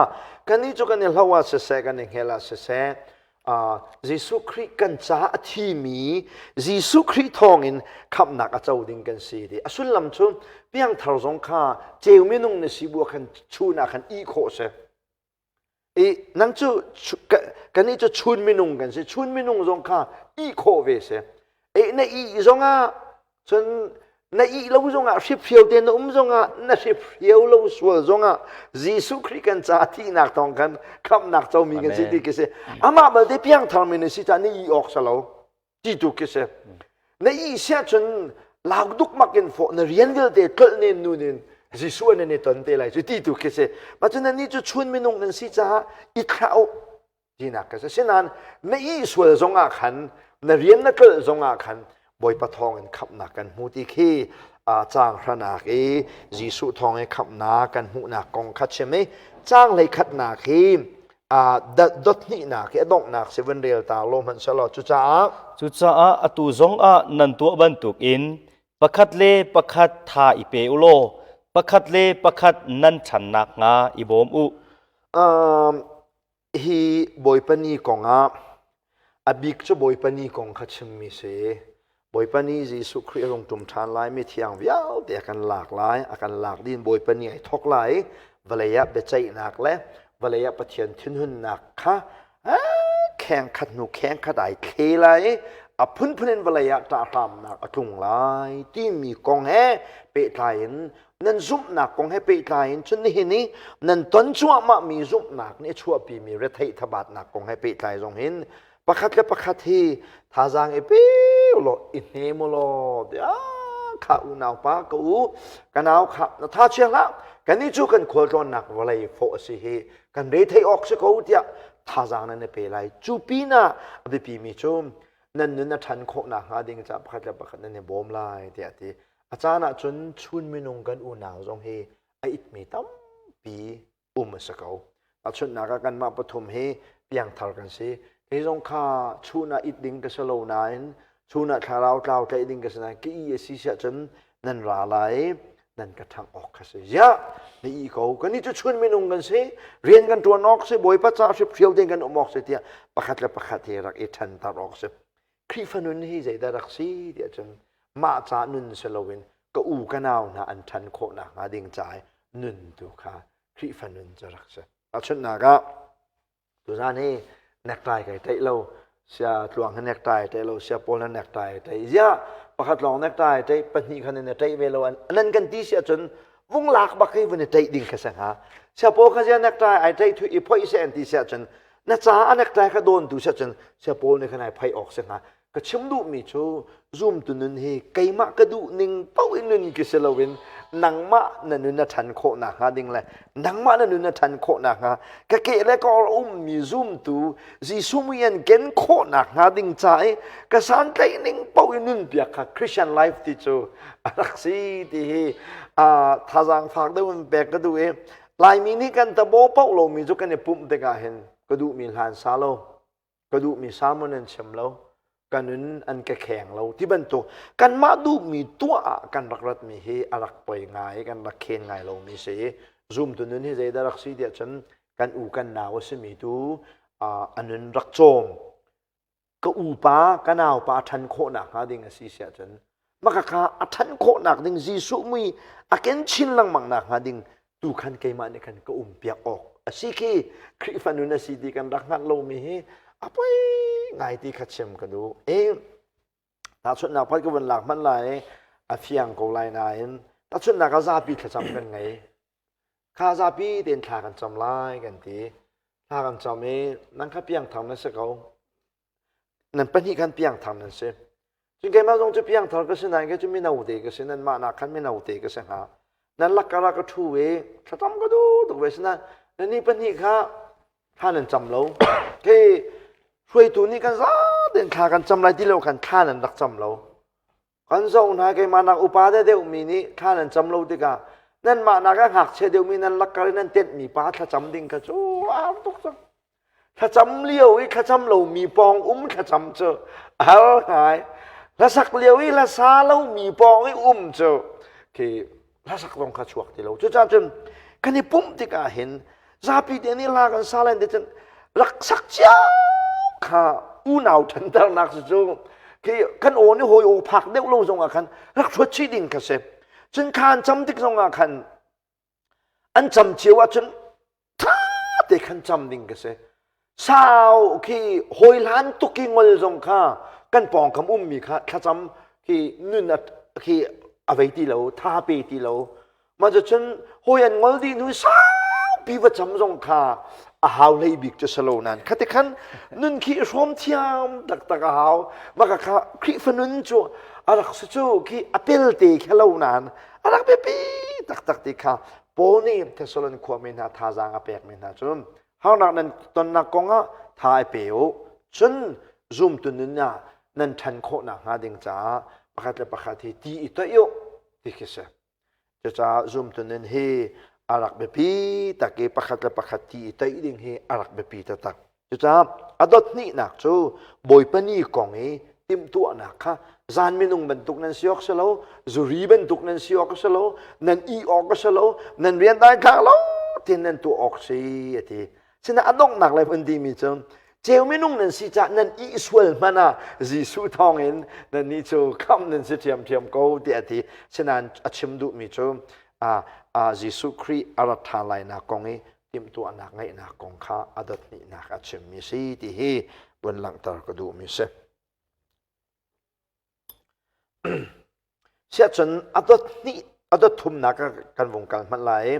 kannih cu kan i hloh ah siseh, kan i hngel ah siseh, Jesuh Khrih kan caah a thimi Jesuh Khrih thawngin khamhnak a co ding kan si ti. A sullam cu piangthar zong kha ceu minung na si bu ah khan chun ah khan ih khawh si. I nang cu kannih cu chun minung kan si. Chun minung zong kha ih khawh ve si. E na ih zongah cun na ih lo zongah hriphrio te na um zongah na hriphrio lo sual zongah Jesuh Khrih kan ca thihnak thawng khan khamhnak comi kan si ti khi si. Amah balte piangthar mi na si caah na ih awk si lo ti tu khi si. Na ih siah cun lau dukmak in fawh na rian vialte tlolh nen nun in Jesuh nan i ton te lai cu ti tu khi si. Mah cun nannih cu chun minung nan si caah i thlah u tinak ka si. Asinain na ih sual zongah khan na rian na tlolh zongah khan Bawipa thawngin khamhnak kan hmu ti khi caang hranak i Jesuh thawng i khamhnak kan hmuhnak kong kha chim i caang hleikhatnak hi dot hnihnak hi a donghnak si vun rel ta law hmanh selaw cucaah Cucaah atu zongah nan tuah bantukin pakhat le pakhat tha i pe u law pakhat le pakhat nan ṭhan nakhnga i bawm u. Hi Bawipa Ni kongah a bik cu Bawipa Ni kong kha chimmi si. Bawipa Ni Jesuh Khrih a rung ṭum ṭhan lai, mithiang vialte a kan lak lai, a kan lak dih in Bawipa Ni ai thawk lai. Vawlei ah biaceihnak le vawlei ah Pathian thinhunnak kha kheng khat hnu kheng khat ai thle lai i a phunphun in vawlei ah ṭahhramnak a tlung lai timi kong he pehtlai in nan zumhnak kong he pehtlai in cun nihin i nan ton cuahmahmi zumhnak nih a chuahpimi retheih thabatnak kong he pehtlai zong hin pakhat le pakhat hi thazaang i pe law i hnem u law kha unau pa ka u ka nau kha na tha chia hlah kannih cu kan khualtlawnnak vawlei fawh a si hi kan re thei awk si ko tiah thazaang nan i pe lai cu pinah a biapimi cu nan nun a ṭhan khawh nakhnga ding caah pakhat le pakhat nan i bawm lai tiah a ti A caan ahcun chun minung kan unau zong hi a itmi tampi um a si ko. Tahchunhnak ah kanmah pathum hi piangthar kan si. Kei zong kha chun ah it ding ka si lo nain chun ah thlarau tlau tlaih ding ka si nain ka i a si siah cun nan ra lai nan ka ṭhangh awk kha si. Ziah na i ko kannih cu chun minung kan si rian kan ṭuan awk si Bawipa ca hriphrio tein kan um awk si tiah pakhat le pakhat hi rak i ṭhanter awk si. Khrihfa nun hi zeidah rak si tiah cun mah ca nun si loin ka u ka nau hna an ṭhan khawh nakhnga ding ca i nun tu kha Khrihfa nun cu rak si. Tahchunhnak ah tuzan hi necktie kai tlaih lo sia tluang hi necktie ai tlaih lo sia pawl na necktie ai tlaih ziah pakhat lawng necktie ai tlaih pahnih khan in a tlaih ve lo an nan kan ti si ahcun vung lak bak hi vun i tlaih ding kha si hnga sia pawl kha zia necktie ai tlaih thui i phoih seh an ti si ahcun na ca a necktie kha dawn tu si ahcun sia paul nih khan ai phaih awk si hnga ka chim duhmi cu zumtu nun hi keimah ka duh ning paoh in nun ki si loin nangmah na nun a ṭhan khawh nakhnga ding le nangmah na nun a ṭhan khawh nakhnga ka ke le ka or ummi zumtu Jesuh mui an ken khawh nakhnga ding ca i ka santlaih ning paoh in nun piak kha Christian life ti cu a rak si ti hi thazaang fak deuh in pek ka duh i Laimi nih kan tabo paoh lomi cu kan i pumh tikah hin ka duhmi hlan sa lo, ka duhmi sermon an chim lo, ka nun an ka kheng lo ti bantuk kanmah duhmi tuah ah kan rak ratmi hi a rak poi ngai kan rak khen ngai lomi si. Zumtu nun hi zeidah rak si tiah cun kan u kan nau a simi tu a nun rak cawm ka upa ka naupa a ṭhan khawh nakhnga ding a si siah cun maka a ṭhan khawh nak ding Jesuh mui a ken chin lengmang nakhnga ding tu khan keimah nih khan ka um piak awk a si khi Khrihfa nun a si ti kan rak hngalh lomi hi a poi ngai ti kha chim ka duh. E tahchunhnak pakhat ka vun lak hmanh lai a fiang ko lai nain tahchunhnak ah zapi thlacam kan ngei. Kha zapi tein thla kan cam lai kan ti. Thla kan cam i nang kha piangthar na si ko. Nan pahnih khan piangthar nan si. Cun keimah zong cu piangthar ka si nain kei cu mino te ka si nanmah nak khan mino te ka si hnga. Nan lakkar ah ka ṭhu i thlacam ka duh tuk ve sinain nannih pahnih kha thla nan cam lo. Khi hruaitu nih kan zatein thla kan cam lai ti lo khan thla nan rak cam lo. Kan zoh hna keimah nak upa deuhmi nih thla nan cam lo tikah nanmah nak a ngakchia deuhmi nan lakkar i nan tenhmi pa thlacam ding kha cu a har tuk cang. Thlacam lio i thlacam lomi pawng um thlacam cu a har ngai. Hlasak lio i hlasa lomi pawng i um cu khi hlasak zong kha chuak ti lo. Cucaah cun kan i pumh tikah hin zapi te nih hla kan sa len te cun rak sak cio kha unau ṭhanternak cu cu khi kan aw nih hawi aw phak deuh lo zong ah khan rak ṭhuat chih ding kha si. Cun khaan cam tik zong ah khan an cam cio ahcun ṭha te khan cam ding ka si sau khi hawi hlan tuk i ngol zong kha kan pawngkam ummi kha thlacam khi nun khi a vei ti lo tha pe ti lo mah cun hawi an ngol dih hnu saupi va cam zong kha a hau hlei bik cu si lo nan khati khan nun khi hrawm thiam taktak a hau maka kha Khrihfa nun cu a rak si cu khi a pelte khi lo nan a rak biapi taktak ti kha Paul nih Thessalon khuami hna thazaang a pekmi hna cu harnak nan tonnak kongah tha i pe u cun zumtu nun ah nan ṭhan khawh nakhnga ding caah pakhat le pakhat hi ti i toih u ti khi si. Cucaah zumtu nun hi a rak biapi tak i pakhat le pakhat ti i toih ding hi a rak biapi taktak. Cucaah a dot hnihnak cu Bawipa ni kong i timhtuahnak kha zan minung bantuk nan si awk si lo, zuri bantuk nan si awk si lo, nan i awk si lo, nan rian dai thlak lo tin nan tuah awk si a ti. Sina a donghnak le vun timi cu ceu minung nan si cah nan i sual hmanh ah Jesuh thawngin nan nih cu khamh nan si ṭhiamṭhiam ko tiah a ti. Sinain a chim duhmi cu Jesuh Khrih a rat ṭhan lainak kong i timhtuahnak ngeihnak kong kha a dot hnihnak a chimmi si ti hi vun langhter ka duhmi si. Siahcun a dot hnih a dot thumnak kan vung kal hmanh lai.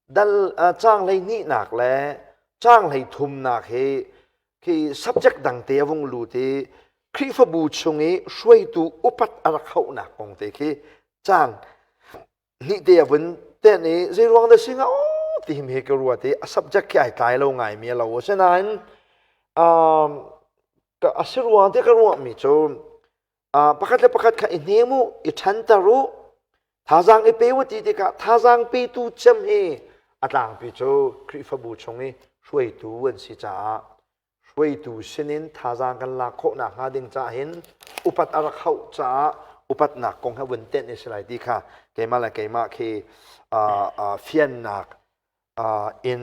Dal caang hleihnihnak le caang hleithumnak hi khi subject dang te a vung lut i Khrihfabu chung i hruaitu upat a rak hauhnak kong te khi caang hnih te a vun ten i zeiruang dah si hnga aw ti hi ka ruat i a subject khi ai tlai lo ngai mi a lo asinain um, a si ruang te ka ruahmi cu pakhat le pakhat kha i hnem u i ṭhanter u thazaang i pe u ti tikah thazaang petu cem hi a tlangpi cu Khrihfabu chung i hruaitu an si caah hruaitu sinin thazaang kan lak khawh nakhnga ding caah hin upat a rak hauh caah upatnak kong he vun tenh i si lai ti kha keimah le keimah khi fiannak in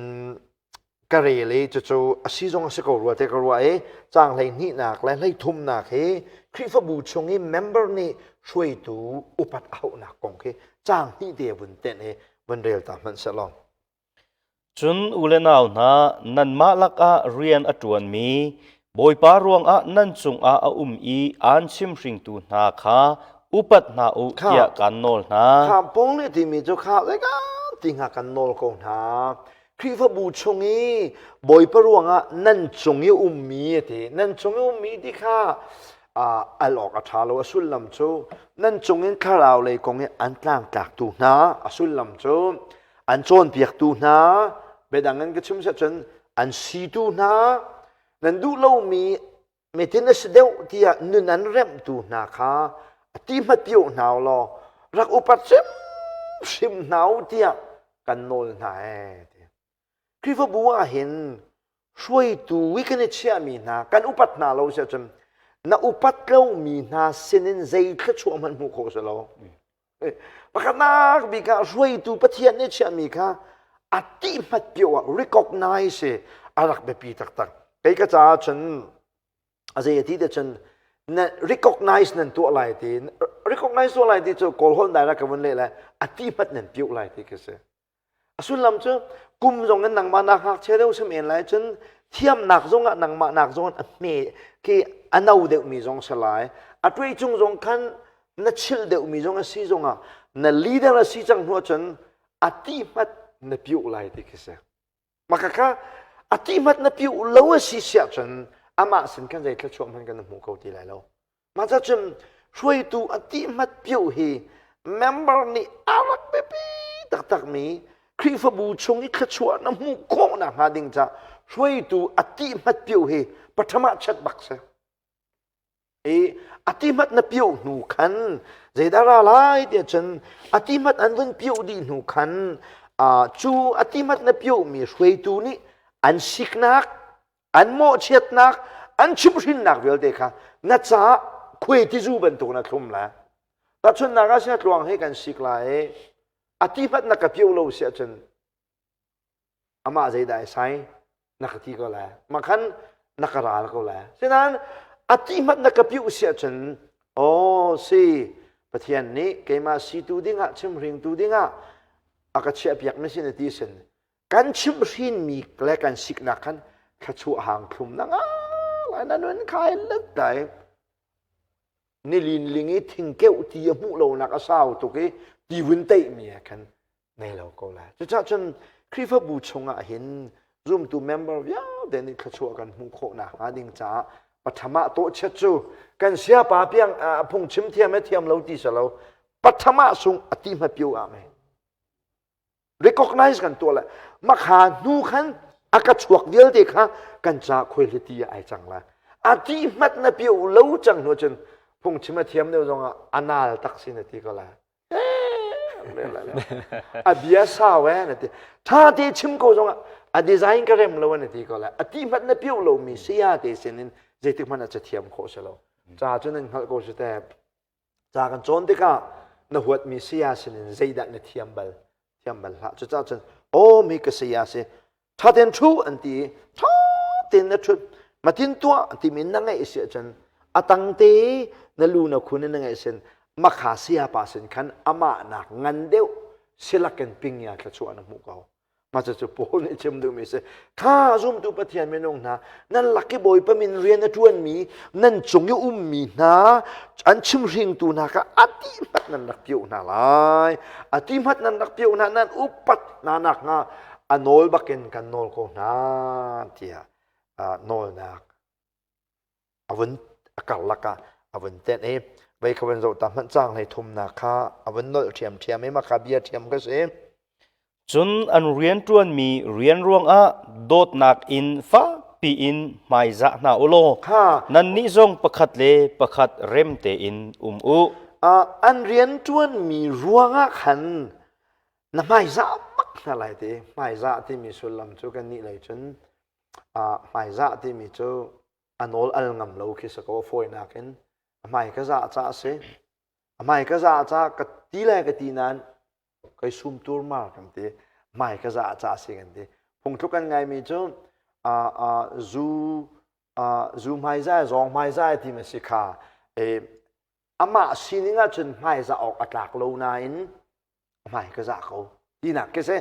ka rel i cucu a si zong a si ko rua te ka ruah i caang hleihnihnak le hleithumnak hi Khrihfabu chung i member nih hruaitu upat a hauhnak kong khi caang hnih te vun tenh i vun rel ta hmanh seh law. Cun u le nau hna, nanmah lakah rian a ṭuanmi, Bawipa ruangah nan cungah a um i aan chimhringtu hna kha upat hna u tiah kaan nawl hna. Kha Paul nih timi cu kha zeika ti hnga kan nawl ko hna. Khrihfabu chung i Bawipa ruangah nan cung i ummi a ti. Nan cung i ummi ti kha al awk a ṭha lo. A sullam cu nan cung in thlarau lei kong i an tlangtlaktu hna a sullam cu an cawnpiaktu hna biadang in ka chim cun an situ hna nan duh lomi metin a si deuh tiah nun an remhtu hna kha a ti hmatio hna law rak upat hrimhrim hna u tiah kan nawl hna ee ti Khrihfabu ah hin hruaitu i kan i chiahmi hna kan upat hna lo si ahcun na upat lomi hna sinin zei thluachuah hmanh hmuh khawh si lo Pakhatnak bik ah hruaitu Pathian nih chiahmi kha a tihmat pio ah recognize a rak biapi taktak. Kei ka caah cun a zei a ti te cun na recognize nan tuah lai ti recognize tuah lai ti cu kawl holh dai ra ka vun leh lai a tihmat nan piuh lai ti khi si. A sullam cu kum zong in nangmah nak ngakchia deuh si men lai cun thiamnak zong ah nangmah nak zong a hme khi a no deuhmi zong si lai. A tuai cung zong khan na chilh deuhmi zong a si zong ah na leader a si cang hnu ahcun a ti hmat na piuh lai ti khi si. Maka kha a ti hmat na piuh lo a si siah cun amah sin khan zei thluachuah hmanh kan hmu kho ti lai lo. Mah cun hruaitu a tihmat pioh hi member nih a rak biapi taktakmi Khrihfabu chung i thluachuah na hmuh khawh nakhnga ding ca hruaitu a tihmat pioh hi patham ah chat bak si. I a tihmat na pioh hnu khan zeidah ra lai tiah cun a tihmat an vun pioh dih hnu khan cu a tihmat na piohmi hruaitu nih an siknak an mawhchiatnak an chimhhrinnak vialte kha na caah khuai tizu bantuk na thlum lai tahchunhnak ah sia tluang he kan sik lai i a ti hmanh na ka pio lo si ahcun amah zeidah ai sai na ka ti ko lai mah khan na ka ral ko lai sinain a ti hmanh na ka piu si ahcun aw si Pathian nih keimah situ dingah chimhringtu dingah a ka chiahpiak mi sin ti sin kan chimhhrinmi le kan siknak khan thluachuah hang thlum na nga lai na nun khai let lai nilin ling i thingkeuh ti a hmuh lonak a sau tuk i ti vun teih mi ah khan nei lo ko lai cucaah cun Khrihfabu chungah hin zumtu member vialte nih thluachuah kan hmuh khawh nakhnga ding caah patham ah tawhchiat cu kan siapa piang phungchim thiam he thiam lo ti si lo patham ah sung a ti hmapio ah mei Recognize kan tuah le makha hnu khan a ka chuak vialte kha kan ca khuaihli ah ai cang lai. A ti hmat na pio lo cang hnu cun phungchim a thiam deuh zong ah a nal tak si na ti ko lai. A bia sau eh na ti. Tha te chim ko zong ah a design ka rem lo na ti ko lai. A ti hmat na pio lo mi saya te sin in zeitik hmanh a cathiam khawh si lo. Ca cu nan hngalh ko si te. Ca kan cawn tikah na huatmi saya sinin zeidah na thiam bal? Thiam bal hlah. Cucaah cun aw mi ka saya si ṭha tein ṭhu an ti i ṭha tein na ṭhut matin tuah an timi na ngaih si ahcun a tangte na lu na khun in na ngaih sin makha saya pa sin khan amah nak ngan deuh silakin pingya thluachuah na hmuh ko. Mah cucu Paul nih chim duhmi a si. Kha zumtu Pathian minung hna, nan lak i Bawipa min rian a ṭuanmi, nan cung i ummi hna, an chimhringtu hna kha a ti hmat nan rak pioh hna lai. A ti hmat nan rak pioh hna, nan upat hna nakhnga a nawl bakin kan nawl ko hna tiah nawlnak a vun a karlak ah a vun tenh i vei kha van zoh ta hmanh caang hlei thumnak kha a vun nolh ṭhiamṭhiam i mah kha bia ṭhiam ka si. Cun an rianṭuanmi rian ruangah dawtnak in fakpi in hmaizah hna u law nannih zong pakhat le pakhat rem tein um u. An rianṭuanmi ruangah khan na hmaizah bak hna lai ti. Hmaizah timi sullam cu kannih lei cun hmaizah timi cu a nawl al ngam lo khi si ko a fawinak in a hmai ka zah ca a si. A hmai ka zah ca ka ti le ka ti nain kai sum turmar kan ti hmai ka zah ca si kan ti phungthluk kan ngaimi cu zu zu hmaizai zawng hmaizai ti ma si kha amah sining ahcun hmaizah awk a tlak lo nain hmai ka zah ko tinak khi si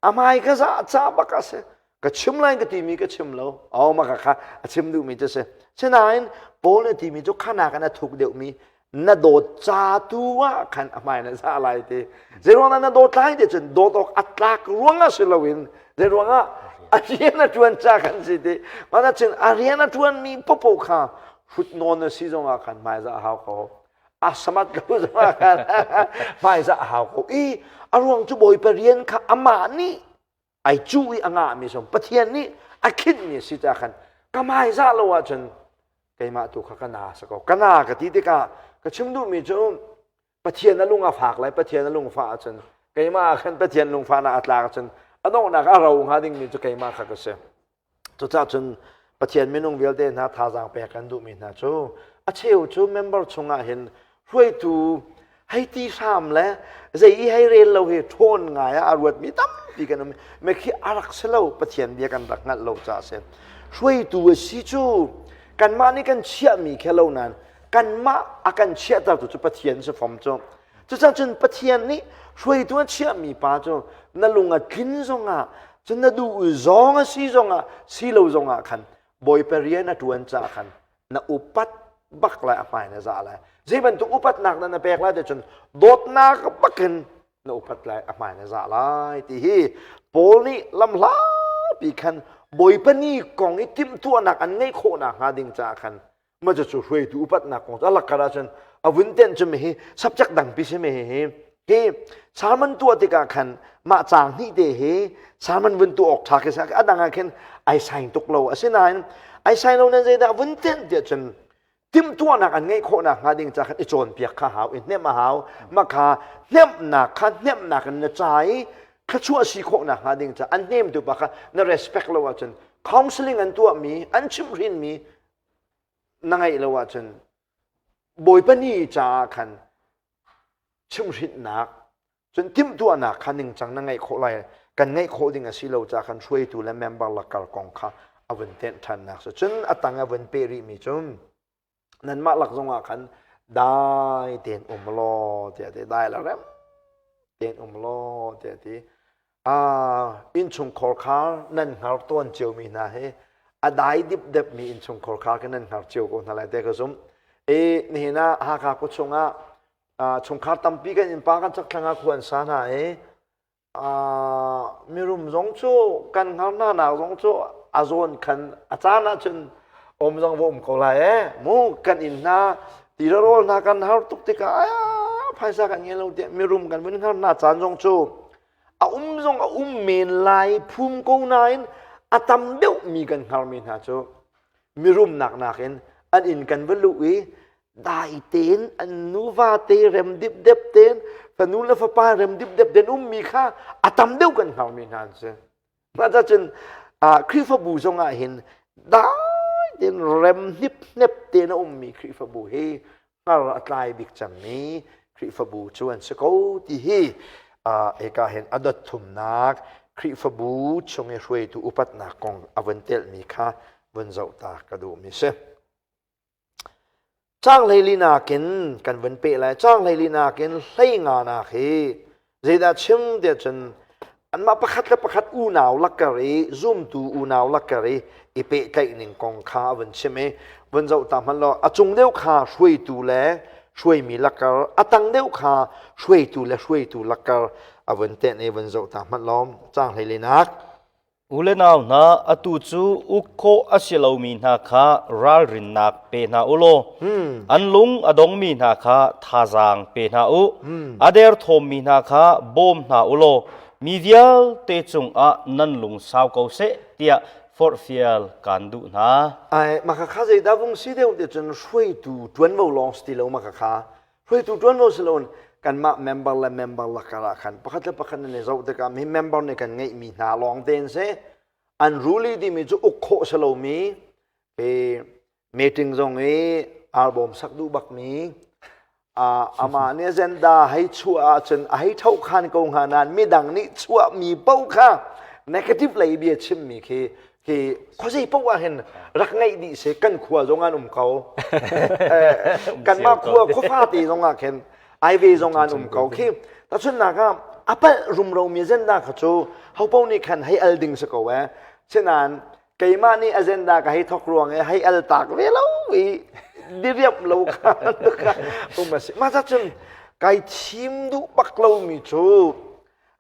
a hmai ka zah ca bak a si ka chim lai ka timi ka chim lo oh maka kha a chim duhmi cu si sinain Paul nih timi cu khanak in a thuk deuhmi na dawt ca tu ah khan a hmai na zah lai ti zeiruang na dawt lai ti cun dawt awk a tlak ruangah si loin zeiruangah a rian a ṭuan ca kan si ti mana cun a rian a ṭuanmi popo kha hrut nawn na si zongah khan hmai zah a hau ko a samat ko zongah khan hmai zah a hau ko i a ruang cu bawipa rian kha amah nih ai cu i a ngahmi song Pathian nih a khinhmi si ca khan ka hmaizah lo ahcun keimah tu kha ka na sa ko ka na ka ti tikah ka chim duhmi cu Pathian a lung a fak lai Pathian a lung fah ahcun keimah ah khan Pathian lungfahnak a tlak ahcun a donghnak a ro hnga dingmi cu keimah kha ka si Cucaah cun Pathian minung vialte hna thazaang pek kan duhmi hna cu a cheu cu member chungah hin hruaitu hei ti hram le zei i hei rel lo hi ṭhawn ngai ah a ruatmi tampi kan um. Mekhi a rak si lo Pathian bia kan rak hngalh lo caah a si. Hruaitu a si cu kanmah nih kan chiahmi khe lo nain kanmah a kan chiahtertu cu Pathian si fom cu. Cucaah cun Pathian nih hruaitu a chiahmi pa cu na lung a tlin zongah cun na duh zong a si zongah si lo zongah khan Bawipa rian a ṭuan caah khan na upat bak lai a hmai na zah lai. Zei bantuk upatnak dah na pek lai ti cun dawtnak bakin na upat lai a hmai na zah lai ti hi Paul nih lamhlapi khan Bawipa ni kong i timhtuahnak an ngeih khawh nakhnga ding caah khan. Ma cu hruaitu upatnak kong cu a lakar ahcun a vun tenh cu mi hi subject dangpi si mi hi hi sermon tuah tikah khan mah caang hnih te hi sermon vun tuah awk ṭha khi si a dang ah khin ai saing tuk lo asinain ai saing lo nan zeidah vun tenh tiah cun timhtuahnak an ngeih khawhnak hnga ding ca khan i cawnpiak kha hau i hnemh a hau mah kha hnemhnak kha hnemhnak in na ca i thluachuah si khawhnak hnga ding ca an hnemtu pa kha na respect lo ahcun counseling an tuahmi an chimhhrinmi na ngeih lo ahcun Bawipa ni caah khan chimhhrinhnak cun timhtuahnak kha ningcang na ngeih khawh lai kan ngeih khawh ding a si lo caah khan hruaitu le member lakar kong kha a vun tenh ṭhannak si cun a tang a vun peh rihmi cu nanmah lak zongah khan dai tein um law tiah ti dai la rem tein um law tiah ti innchungkhar kha nan hngar tawn ciomi hna hi a dai dipdepmi innchungkhar kha kan nan hngar cio ko hna lai te ka zumh. I nihin ah Hakha khua chungah chungkhar tampi kan innpa kan chakthlang ah khua an sa hna i mirum zong cu kan hngar hna nak zong cu a zawn khan a caan ahcun um zong va um ko lai e mu kan inn hna ti rawl hna kan har tuk tikah phaisa kan ngei lo tiah mirum kan vun hngar hna caan zong cu a um zong a um men lai phum ko nain a tam deuh mi kan hngarmi hna cu mirumnak nakin an inn kan va luh i dai tein an nuva te rem dipdep tein fanu le fapa rem dipdep tein ummi kha a tam deuh kan hngarmi hna an si. Mah cun Khrihfabu zong ah hin dai tein rem hniphnep tein a ummi Khrihfabu hi hngar a tlai bik cangmi Khrihfabu cu an si ko ti hi hika hin a dot thumnak Khrihfabu chung i hruaitu upatnak kong a vun telhmi kha vun zoh ta ka duhmi si. Caang hleili nakin kan vun peh lai. Caang hleili nakin hlei nga nak hi zeidah chim tiah cun anmah pakhat le pakhat unau lakkar i zumtu unau lakkar i i pehtlaih ning kong kha a vun chim i vun zoh ta hmanh law a cung deuh kha hruaitu le hruaimi lakkar a tang deuh kha hruaitu le hruaitu lakkar a vun tenh i vun zoh ta hmanh law caang hleili nak U le nau hna, atu cu uk khawh a si lomi hna kha ralrinnak pe hna u law an lung a dongmi hna kha thazaang pe hna u. A derthawmmi hna kha bawm hna u law mi vialte cungah nan lung sau ko seh tiah forhfial kaan duh hna. Ai, maka kha zeidah vung si deuh ti cun hruaitu ṭuanvo lawng si ti lo maka kha Hruaitu ṭuanvo si loin kanmah member le member lakar ah khan pakhat le pakhat nan i zoh tikah mi member nih kan ngeihmi hna lawng te an si. An ruli timi cu uk khawh si lomi meeting zong i arbawm sak duh bakmi amah nih agenda hei chuah ahcun a hei tho khan ko hnga nain midang nih chuahmi paoh kha negative lei bia chimmi khi hi khuazei paoh ah hin rak ngeih dih si kan khua zong an um ko kanmah khua khuafa te zong ah khin aive zong an um ko khi tachunnak ah a palh rumro mi agenda kha cu hopo nih khan hei al ding si ko eh sinain keimah nih agenda ka hei thok ruang i hei al tak ve lo i diriam lo kha um a si mah cun kai thim duh bak lomi cu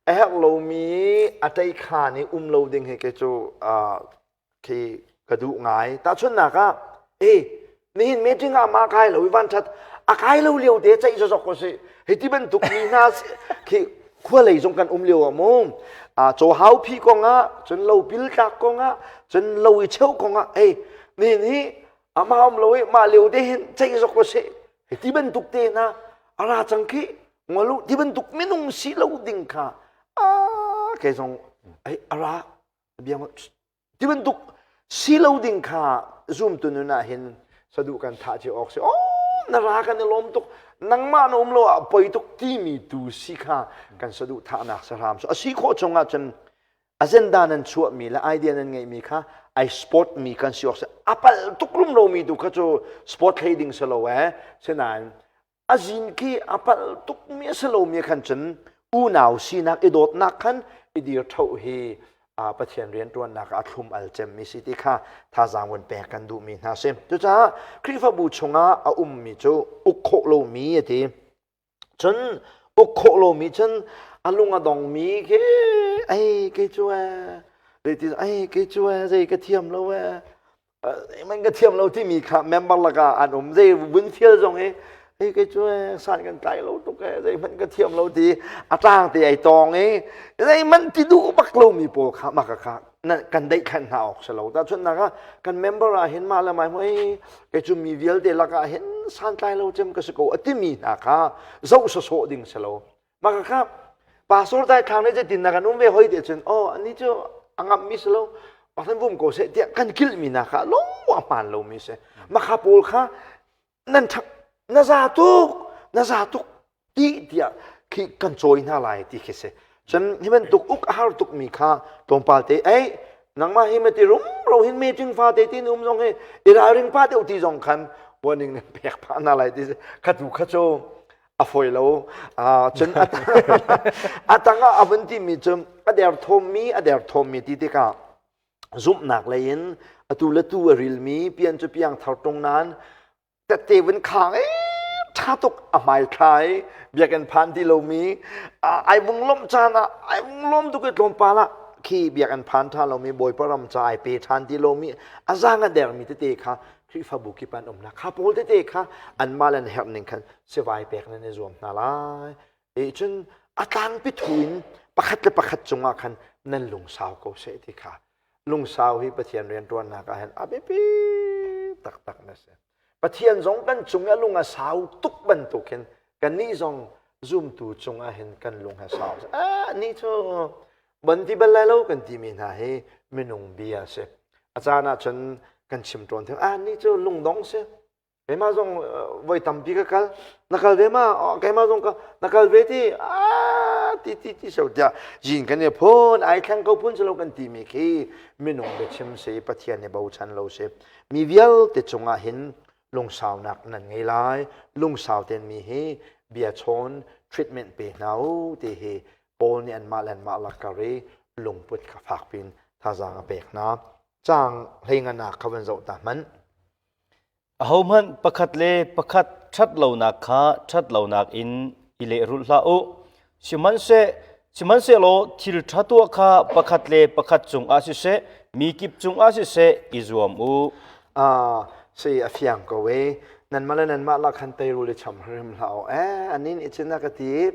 a herh lomi a ṭeikhaan i um lo ding hi kei cu khi ka duh ngai. Tahchunhnak ah, e nihin meeting ah ma kai lo i van ṭhat a kai lo lio te ceih zawzok ko si. Hi ti bantuk mi hna khi khua lei zong kan um lio ah mu. Caw hau phi kong ah, cun lo pil tlak kong ah, cun lo i cheu kong ah, ei nihin hi amah um lo i mah lio te hin ceih zawk ko si. Hi ti bantuk te hna a ra cang khi ngol ti bantuk minung si lo ding kha a kei zong ai ara biang ti bantuk si lo ding kha zumtu nun ah hin sadu kan thah ci awk si oh na ra kan i lawm tuk nangmah na um lo ah poi tuk timi tu si kha kan sadu thahnak sahram so a si khawh chung ah cun agenda nan chuahmi le idea nan ngeihmi kha ai sport mi kan si awk si a pal tuk rum lomi tu kha cu sport hlei ding si lo eh sinain a zin khi a palh tukmi a si lomi khan cun unau sinak i dawtnak khan i dir ṭho hi Pathian rianṭuannak ah a thlum al cemmi si ti kha thazaang vun pek kan duhmi hna si. Cucaah Khrihfabu chungah a ummi cu uk khawh lomi a ti. Cun uk khawh lomi cun a lung a dongmi khi ei kei cu ee zei ti ei kei cu ee zei ka thiam lo ee. Man ka thiam lo timi kha member lakah an um. Zei vun fial zong hi hei kei cu san kan tlai lo tuk e zeihmanh ka thiam lo ti a tlang te ai tong i zeihmanh ti duh bak lomi pawl kha maka kha kan deih khan hna awk si lo. Tahchunhnak ah kan member ah hin mah le mah hei kei cu mi vialte lakah hin santlai lo cem ka si ko a timi hna kha zoh sawsawh ding si lo. Maka kha pastor dai thlang nih zeitin na kan um ve hoi ti cun oh ani cu a ngamh mi si lo Pathian vum ko seh tiah kan kilh mi na kha lo a hmaan lo mi si. Makha pawl kha nan ṭhak na za tuk na za tuk ti tiah khi kan cawi hna lai ti khi si. Cun hi bantuk uk a har tuk mi kha tlawmpal te ei nangmah hi mati rumro hin meeting fa te tin um zong hi i ralring pa deuh ti zong khan warning nan pek phah hna lai ti kha tu kha cu a fawi lo. Cun a tangah a vun timi cu a derthawmmi a derthawmmi ti tikah zumhnak lei in atu le tu a rilmi pian cu piang thar tung nain tette vun khang i ṭha tuk a hmai thlai biakinn phan ti lomi ai vung lawmh caan ah ai vung lawm tuk i tlawmpal ah khi biakinn phan ṭha lomi Bawipa ram ca ai pe ṭhan ti lomi a zaang a dermi tete kha Khrihfabu kip an umnak kha pawl tete kha anmah le an herh ning khan sivai pek nan i zuam hna lai. E cun a tlangpi thu in pakhat le pakhat cungah khan nan lungsau ko seh ti kha lungsau hi Pathian rianṭuannak ah hin a biapi taktak na si. Pathian zong kan cung i a lung a sau tuk bantuk hin kannih zong zumtu cungah hin kan lung a sau. Ah, ni cu ban ti bal lai lo kan timi hna hi minung bia a si. A caan ah cun kan chim tawn theng, ah ni cu lungdong si. Keimah zong voi tampi ka kal. Na kal ve ma? Keimah zong ka na kal ve ti? Ah ti ti ti so tiah zin kan i phun ai thleng ko phun lo kan timi khi minung biachim si Pathian nih bochan lo si. Mi vialte cungah hin lungsaunak nan ngei lai. Lungsau ten mi hi bia chawn treatment pe hna u ti hi Paul nih anmah le anmah lakar i lungput kha fak piin thazaang a pek hna. Caang hleinganak kha van zoh ta hmanh. Ahohmanh pakhat le pakhat ṭhatlonak kha ṭhatlonak in i lehrulh hlah u. Sihmanhseh, sihmanhsehlaw thil ṭha tuah kha pakhat le pakhat cungah siseh, mi kip cungah siseh i zuam u. Ah, si a fiang ko e. Nanmah le nanmah lak khan teirul i cham hrim hlah u. Eh, anin i cin a ka ti.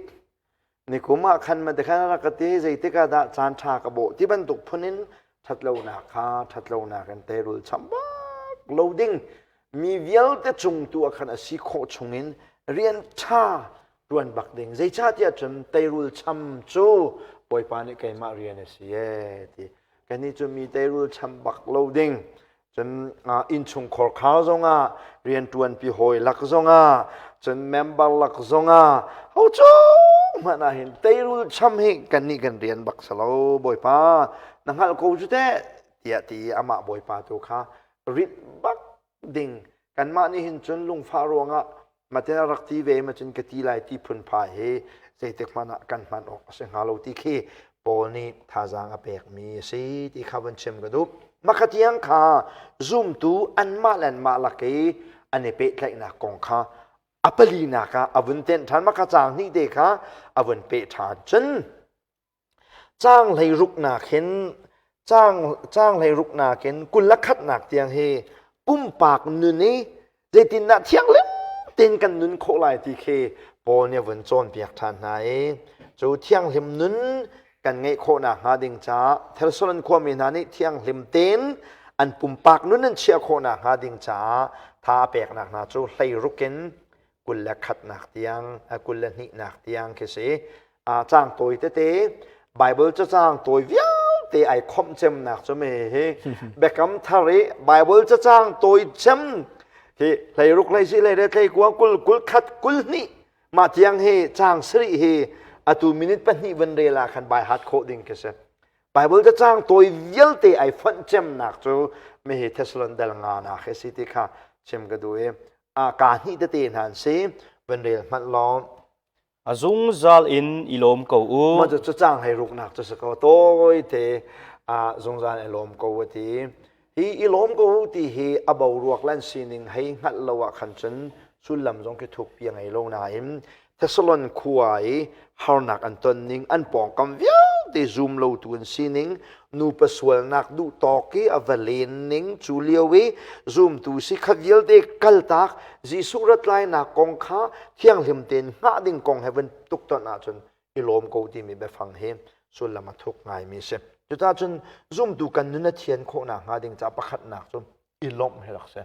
Nikum ah khan ma khan rak ka ti zeitik ah dah caan ṭha ka bawh ti bantuk phun in ṭhatlonak kha ṭhatlonak in teirul cham bak lo ding mi vialte cung tu ah khan a si khawh chungin rian ṭha ṭuan bak ding zeicahtiah cun teirul cham cu Bawipa nih keimah rian a si ee ti kannih cu mi teirul cham bak lo ding Cun innchungkhar khar zongah rianṭuanpi hawi lak zongah cun member lak zongah ho cung hmanh ah hin teirul cham hi kannih kan rian bak si lo Bawipa na hngalh ko cu teh tiah ti amah Bawipa tu kha rinh bak ding kanmah nih hin cun lungfah ruangah Matin a rak ti ve ma cun ka ti lai ti phunphai hi zeitik hmanh ah kan hman awk a si hnga lo ti khi Paul nih thazaang a pekmi a si ti kha vun chim ka duh. Maka tiang kha zumtu anmah le anmah lak i an i pehtlaihnak kong kha a palinak ah a vun tenh ṭhan. Maka caang hnih te kha a vun peh ṭhan. Cun Caang hleiruknak hin caang, caang hleiruknak in 21nak tiang hi pumpak nun i zeitindah thianghlim tein kan nun khawh lai ti khi Paul nih a vun cawnpiak ṭhan hna i cu thianghlim nun kan ngeih khawhnak hnga ding caah Thessalon khuami hna nih thianghlim tein an pumpak nun an chiah khawhnak hnga ding caah tha a peknak hna cu hleiruk in 21nak tiang 22nak tiang khi si caang tawi tete Bible cacang tawi vialte ai khomh cemnak cu me hi Biakam thar i Bible cacang tawi cem hi hleiruk hlei hlei le hlei kua kul kul khat kul hnih mah tiang hi caang sarih hi atu minute pahnih van rel ah khan bai hat khawh ding khi si Bible cacang tawi vialte ai fonh cemnak cu me hi Thessalon dal nga na khi si ti kha chim ka duh i ka hnih tete hna an si van rel hmanh law A zungzal in i lawm ko u. Mah cu cang hei ruknak cu si ko tawi te ah zungzal i lawm ko a ti. Hi i lawm ko u ti hi a boruak lan sining hei hngalh lo ah khan cun sullam zong khi thukpi a ngei lo nain Thessalon khua i harnak an ton ning an pawngkam vialte. vialte zum lotu an sining, nupa sualnak duh tawk i a va len ning cu lio i zumtu si kha vialte kaltak Jesuh rat lainak kong kha thianghlim tein hngah ding kong he van tuk ton ahcun i lawm ko timi biafang hi sullam a thuk ngaimi si. Cucaah cun zumtu kan nun a thian khawh nakhnga ding ca pakhatnak cu i lawmh hi rak si.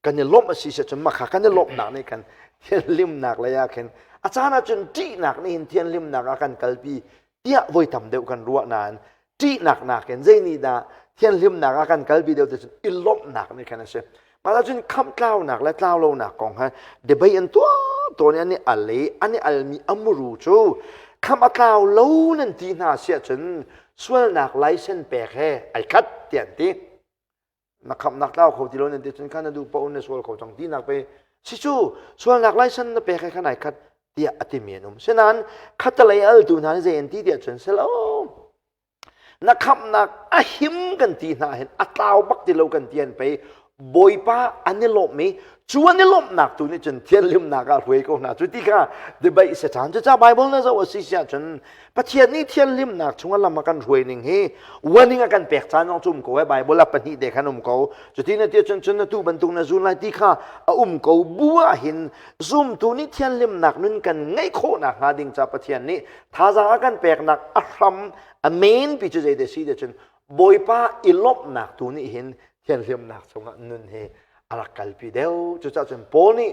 Kan i lawmh a si cun makha kan i lawmhnak nih khan thianhlimnak lei ah khin a caan ah cun ṭihnak nih hin thianhlimnak ah kan kalpi tiah voi tam deuh kan ruah nain ṭihnak nakin zei nih dah thianhlimnak ah kan kalpi deuh ti cun i lawmhnak nih khan a si. Mah cun khamhtlaunak le tlaulonak kong kha debate an tuah tawn i an i al i an i almi a muru cu khamh a tlau lo nan ti hna siah cun sualnak laisen pek he ai khat tiah an ti. Na khamhnak tlau kho ti lo nan ti cun khan na duh paoh na sual kho cang tinak pe si cu sualnak laisen na pek he khan ai khat tiah a timi an um. Sinain khatalei altu hna nih zei an ti tiah cun silo Na khamhnak a him kan ti hna hin a tlau bak ti lo kan ti an pei Bawipa an i lawmh i cu an i lawmhnak tu nih cun thianhlimnak ah hruai ko hna cu ti kha debate se caan cucaah Bible na zoh a si si ahcun Pathian nih thianhlimnak chung a lam a kan hruai ning hi warning a kan pek caan zong cu um ko eh Bible a pahnih te khan um ko cuti na ti cun cun na tu bantuk na zun lai ti kha a um ko bu ah hin zumtu nih thianhlimnak nun kan ngeih khawh nakhnga ding ca Pathian nih thazaang a kan peknak a hram a main pi cu zei si te cun Bawipa i lawmhnak tu nih hin thianhlimnak chungah nun hi a rak kalpi deuh cucaah cun Paul nih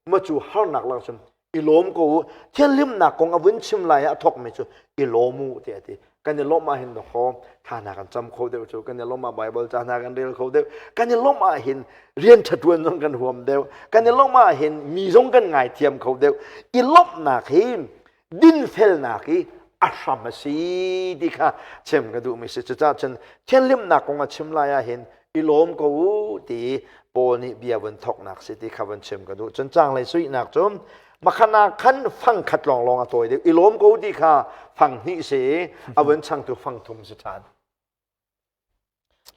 ma cu harnak lak cun i lawm ko u thianhlimnak kong a vun chim lai ah a thawkmi cu i lawm u tiah a ti kan i lawmh ah hin dawkaw thla hna kan cam kho deuh cu kan i lawmh ah Bible ca hna kan rel kho deuh kan i lawmh ah hin rian ṭha ṭuan zong kan huam deuh kan i lawmh ah hin mi zong kan ngaithiam kho deuh i lawmhnak hi dinfelnak i a hram a si ti kha chim ka duhmi si cucaah cun thianhlimnak kong a chim lai ah hin i lawm ko u ti Paul nih bia vun thawknak si ti kha vun chim ka duh cun caanglei suihnak cu makhana khan fang khat lawnglawng a tawi deuh i lawm ko ti kha fang hnih si a vun changtu fang thum si ṭhan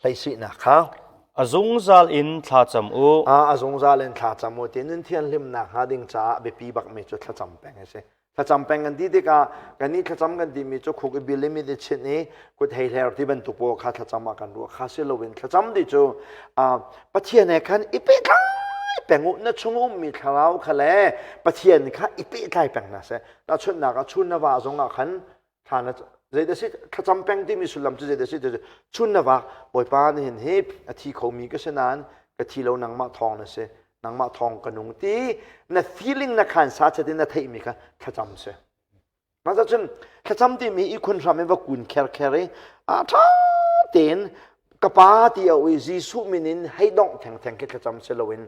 Hleisihnak kha A zungzal in thlacam u. A zungzal in thlacam u ti nun thianhlimnak hnga ding caah biapi bakmi cu thlacam peng a si. Thlacam peng kan ti tikah kannih thlacam kan timi cu khuk i bil i mit i chinh i kut hei hler ti bantuk pawl kha thlacam ah kan ruah kha si loin thlacam ti cu Pathian he khan i pehtlai peng u na chung ummi thlarau kha le Pathian kha i pehtlai peng hna seh. Tahchunhnak ah chun na va zong ah khan thla na zeidah si thlacam peng timi sullam cu zeidah si ti chun na vak bawipa nihin hi a thi khomi ka si nain ka thi lo nangmah thawng na si nangmah thawng ka nung ti na feeling na khan sa chat in na theihmi kha thlacam si mah cun thlacam timi i khun hram in va kun kher kher i a tha tein ka pa ti a ui Jesuh min in hei dongh theng theng khi thlacam si loin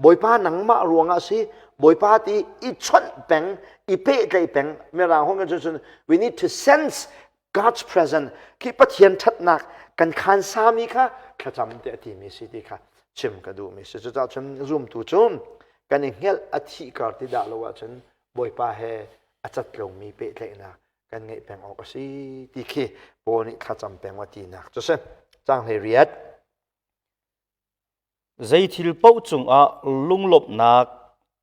Bawipa nangmah ruangah si Bawipa ti i chawnh peng i pehtlaih peng mirang hong kan cun we need to sense God's presence khi Pathian ṭhatnak kan khan sami kha thlacam te a timi si ti kha chim ka duhmi si cucaah cun zumtu cu kan i hngelh a thih kar ti dah lo ahcun Bawipa he a cat lomi pehtlaihnak kan ngeih peng awk a si ti khi Paul nih thlacam peng wa tinak cu si cang hlei riat Zei thil paoh cungah lunglawmhnak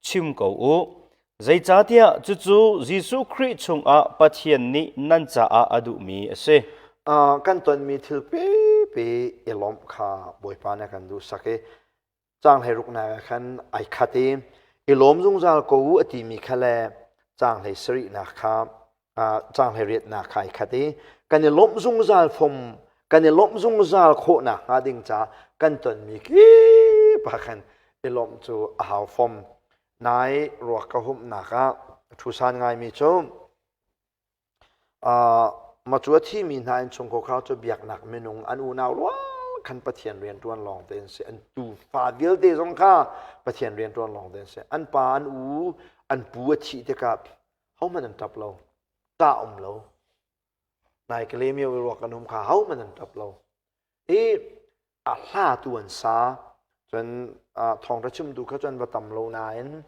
chim ko u. Zeicahtiah cucu Jesuh Khrih chungah Pathian nih nan caah a duhmi a si. Kan tonmi thil pipi i lawmh kha Bawipa nih a kan duhsak i caang hleiruknak ah khan ai khat i i lawm zungzal ko u a timi kha le caang hlei sarihnak kha caang hleiriatnak kha ai khat i kan i lawmh zungzal fom kan i lawmh zungzal khawh nakhnga ding ca kan tonmi kip ah khan i lawmh cu a hau fom nai ruak ka humhnak ah ṭhusan ngaimi cu Ma cu a thimi hna innchungkhar cu biaknak minung an unau rual khan Pathian rianṭuan lawng te an si. An tufa vialte zong kha Pathian rianṭuan lawng te an si. An pa, an u, an pu a thih tikah hohmanh an ṭap lo. Ṭah um lo. Nai Kalemyo i ruak an um kha hohmanh an ṭap lo. I a hla tu an sa. Cun thawngṭha chimtu kha cu an va tam lo nain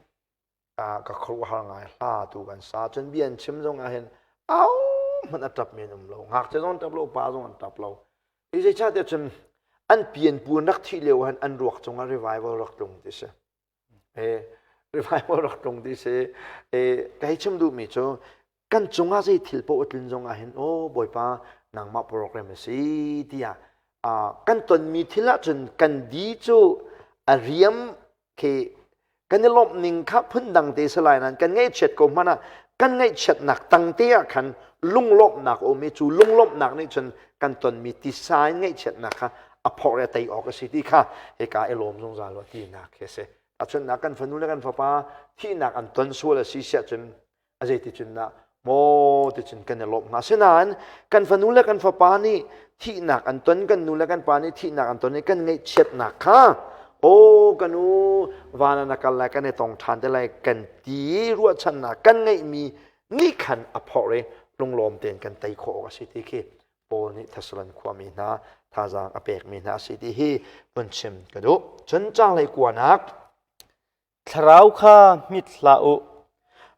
ka khuaruahhar ngai hla tu kan sa cun bia an chim zong ah hin au hmanh a ṭap mi an um lo ngakchia zong an ṭap lo pa zong an ṭap lo i zeicahtiah cun an pian pu an rak thih lio han an ruak cungah revival rak tlung ti si e revival rak tlung ti si e ka hei chim duhmi cu. Kan cungah zei thil paoh a tlun zong ah hin aw Bawipa nangmah program a si tiah kan tonmi thil ahcun kan di cu a riam khi kan i lawmh ning kha phundang te si lai nain kan ngaihchiat ko hmanh ah kan ngaihchiatnak tang te ah khan lunglawmhnak a um i cu lunglawmhnak nih cun kan tonmi tisa in ngaihchiatnak kha a phorh i a tei awk a si ti kha hika i lawm zungzal u tinak khi a si. Ahcunnak kan fanu le kan fapa thihnak an ton sual a si siah cun a zeiticun dah maw ticun kan i lawmh hnga. Asinain kan fanu le kan fapa nih thihnak an ton, kan nu le kan pa nih thihnak an ton i kan ngaihchiatnak kha aw kan u van ah na kal lai kan i tong ṭhan te lai kan ti ruahchannak kan ngeihmi nih khan a phorh i lunglawm tein kan tei khawh awk a si ti khi Paul nih Thessalon khuami hna thazaang a pekmi hna a si ti hi vun chim ka duh. Cun caanglei kuanak Thlarau kha hmit hlah u.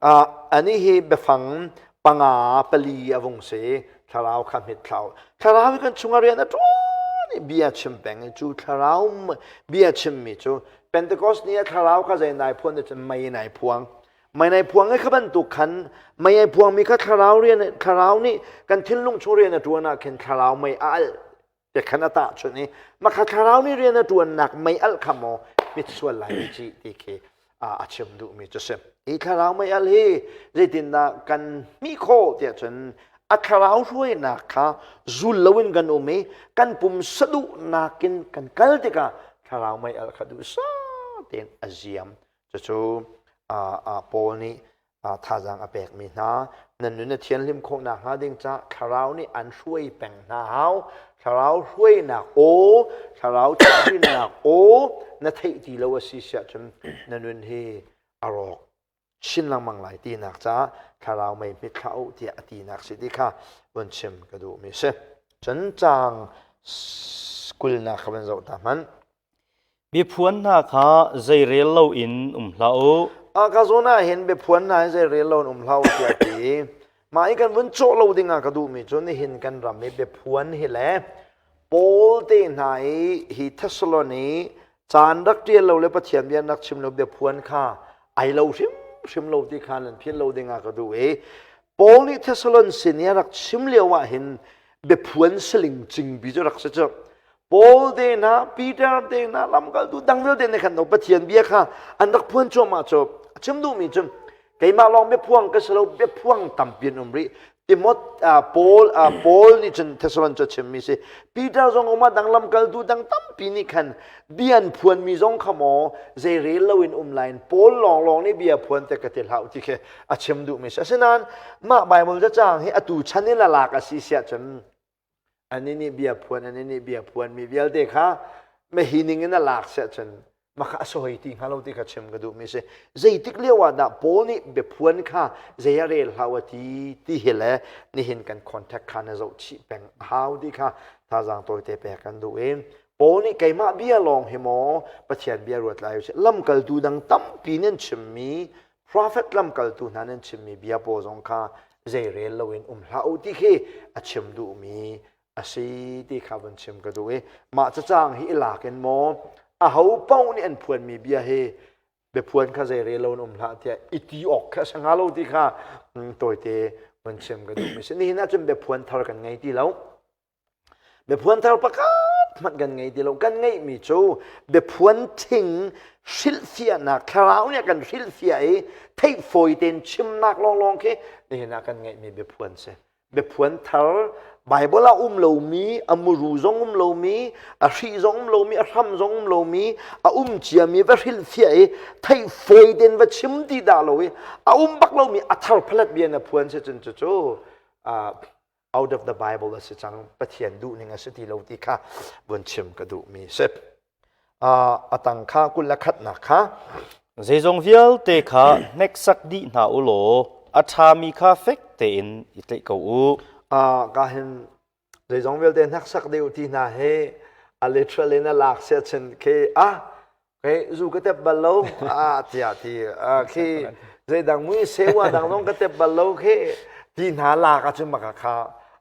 Uh, ani hi biafang panga pali a vung si. Thlarau kha hmit hlah u. Thlarau hi kan chungah rian a ṭuan i bia chim peng i cu thlarau bia chimmi cu Pentecost ni ah thlarau kha zei nai phuan cun mei nai phuang. Mei nai phuang i kha bantuk khan mei ai phuangmi kha thlarau rian thlarau nih kan thinlung chung rian a ṭuan ah khin thlarau mei a alh te khan a tahchunh i makha thlarau nih rian a ṭuannak mei alh kha maw mit sual lai mi ci ti khi a chim duhmi cu si. Hi thlarau mei alh hi zeitindah kan hmih khawh tiah cun a thlarau hruainak kha zul loin kan um i kan pum saduhnak in kan kal tikah thlarau mei alh kha duhsah tein a ziam. Cucu Paul nih thazaang a pekmi hna nan nun a thianhlim khawh nakhnga ding caah thlarau nih an hruai peng hna hau thlarau hruainak aw thlarau chimhhrinnak aw na theih ti lo a si siah cun na nun hi a rawk chin lengmang lai tinak caah thlarau mei hmit hlah u tiah a tinak si ti kha vun chim ka duhmi si cun caang kulnak kha van zoh ta hmanh Biaphuan hna kha zeirel loin um hlah u. A ka zawn ah hin biaphuan hna hi zeirel loin um hlah u tiah ti. Mah i kan vun cawh lo ding ah ka duhmi cu nihin kan ram i biaphuan hi le Paul te hna i hi Thessalon i caan rak ṭial lo le Pathian bia rak chim lo biaphuan kha ai lo hrimhrim lo ti kha nan philh lo ding ah ka duh i Paul nih Thessalon sin i a rak chim lio ah hin biaphuan saling cingpi cu rak si cu. Paul te hna, Peter te hna, lamkaltu dang vialte nih khan Pathian bia kha an rak phuan cuahmah cu a chim duhmi cu keimah lawng biaphuang ka si lo biaphuang tampi an um rih Timot Paul Paul nih cun Thessalon cu a chimmi si Peter zong um ah dang lamkaltu dang tampi nih khan bia an phuanmi zong kha maw zei rel loin um lain Paul lawnglawng nih bia phuan te ka ti hlah ti khi a chim duhmi si asinain mah Bible cacang hi atu chan in a lak a si siah cun Ani nih bia phuan, ani nih bia phuan mi vialte kha hi ning in a lak siah cun maka a soi ti hnga lo ti kha chim ka duhmi si. Zeitik lio ah dah Paul nih biaphuan kha zei a rel hlau a ti ti hi le nihin kan contact kha na zoh chih peng a hau ti kha thazaang tawite pek kan duh i Paul nih keimah bia lawng hi maw Pathian bia ruat lai usih lamkaltu dang tampi nan chimmi Prophet lamkaltu hna nan chimmi bia pawl zong kha zeirel loin um hlah u ti khi a chim duhmi a si ti kha vun chim ka duh i mah cacang hi i lak in maw aho paoh nih an phuanmi bia hi biaphuan kha zeirel loin um hlah tiah i ti awk kha a si hnga lo ti kha tawite vun chim ka duhmi si. Nihin ahcun biaphuan thar kan ngei ti lo. Biaphuan thar pakhat hmanh kan ngei ti lo. Kan ngeihmi cu biaphuan thing hrilhfiahnak thlarau nih a kan hrilhfiah i theih fawi tein chimnak lawnglawng khi nihin ah kan ngeihmi biaphuan si. Biaphuan thar Bible ah um lomi, a muru zong um lomi, a hri zong um lomi, a hram zong um lomi, a um ciami va hrilhfiah i theih fawi tein va chim ti dah lo i a um bak lomi a thar phalat bia na phuan si cun cucu out of the Bible a si cang Pathian duhning a si ti lo ti kha vun chim ka duhmi si a tang kha kul le khatnak kha Zeizong vialte kha hneksak dih hna u law a ṭhami kha fek tein i tlaih ko u. Ka hin zeizong vialte hneksak dih u ti hna hi a literal in a lak sia chin khi ah Ke zu ka tep bal lo ah tiah ti khi zeidang mui sewa dang zong ka tep bal lo khi ti hna lak ahcun maka kha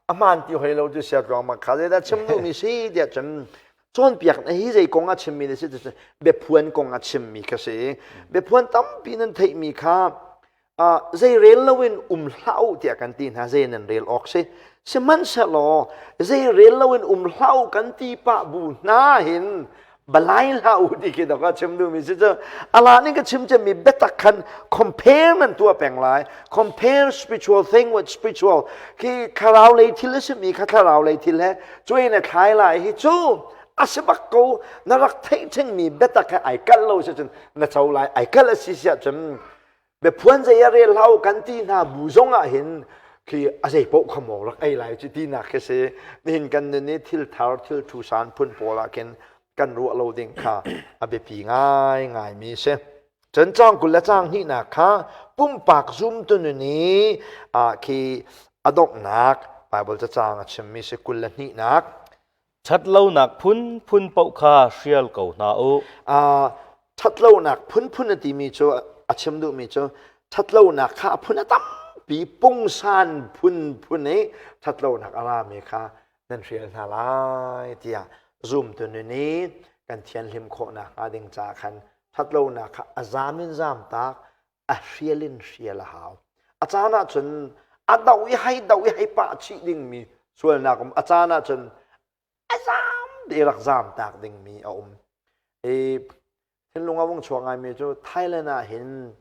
a hmaan ti hoi lo cu sia tluang mak kha zeidah chim duhmi si tiah cun cawnpiak na hi zei kong a chimmi na si ti biaphuan kong a chimmi kha si biaphuan tampi nan theihmi kha. Zei rel loin um hlah u tiah kan ti hna zei nan rel awk si. Sihmanhsehlaw zei rel loin um hlah u kan ti pah bu hna hin balai hlah u ti khi dok a chim duhmi si cu ala ning ka chim cemmi biatak khan compare nan tuah peng lai compare spiritual thing with spiritual khi thlarau lei thil a simi kha thlarau lei thil he cuai na thlai lai hi cu a si bak ko na rak theih thengmi biatak he ai kalh lo si cun na co lai ai kalh a si siah cun biaphuan zei a rel hau kan ti hna bu zong ah hin khi a zei paoh kha maw rak ei lai cu tinak khi si nihin kan nun i thil thar thil thu san phun pawl ah khin kan ruah lo ding kha a biapi ngai ngai mi si cun cang 20 le cang hnihnak kha pumpak zumtu nun i ah khi a donghnak Bible cacang a chimmi si 22nak Ṭhatlonak phunphun paoh kha hrial ko hna u. Ṭhatlonak phunphun a timi cu a chim duhmi cu ṭhatlonak kha a phun a tampi pungsan phunphun i ṭhatlonak a rami kha nan hrial hna lai tiah zumtu nun i kan thianhlim khawhnak hnga ding caah khan ṭhatlonak kha a zam in zam tak a hrial in hrial a hau. A caan ahcun a do i hei do i hei pah chih dingmi sualnak um. A caan ahcun a zam te rak zam tak dingmi a um. I thinlung a vung chuak ngaimi cu Thailand ah hin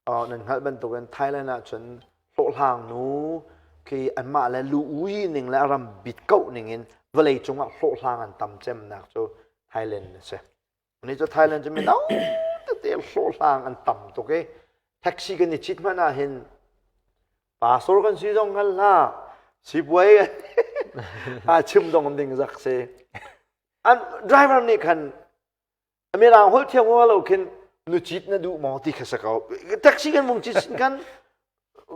nan hngalh bantukin Thailand ah cun hlawhhlang nu khi anmah le lu ui ning le a ram bit koh ning in vawlei cungah hlawhhlang an tam cemnak cu Thailand a si. Ni cu Thailand cu mino tete hlawhhlang an tam tuk i taxi kan i cit hmanh ah hin pastor kan si zong hngal hlah sipuai a chim dong ding zak si an driver nih khan mirang holh thiam lo khin nu cit na duh maw ti kha sa ko taxi kan vung cit sin khan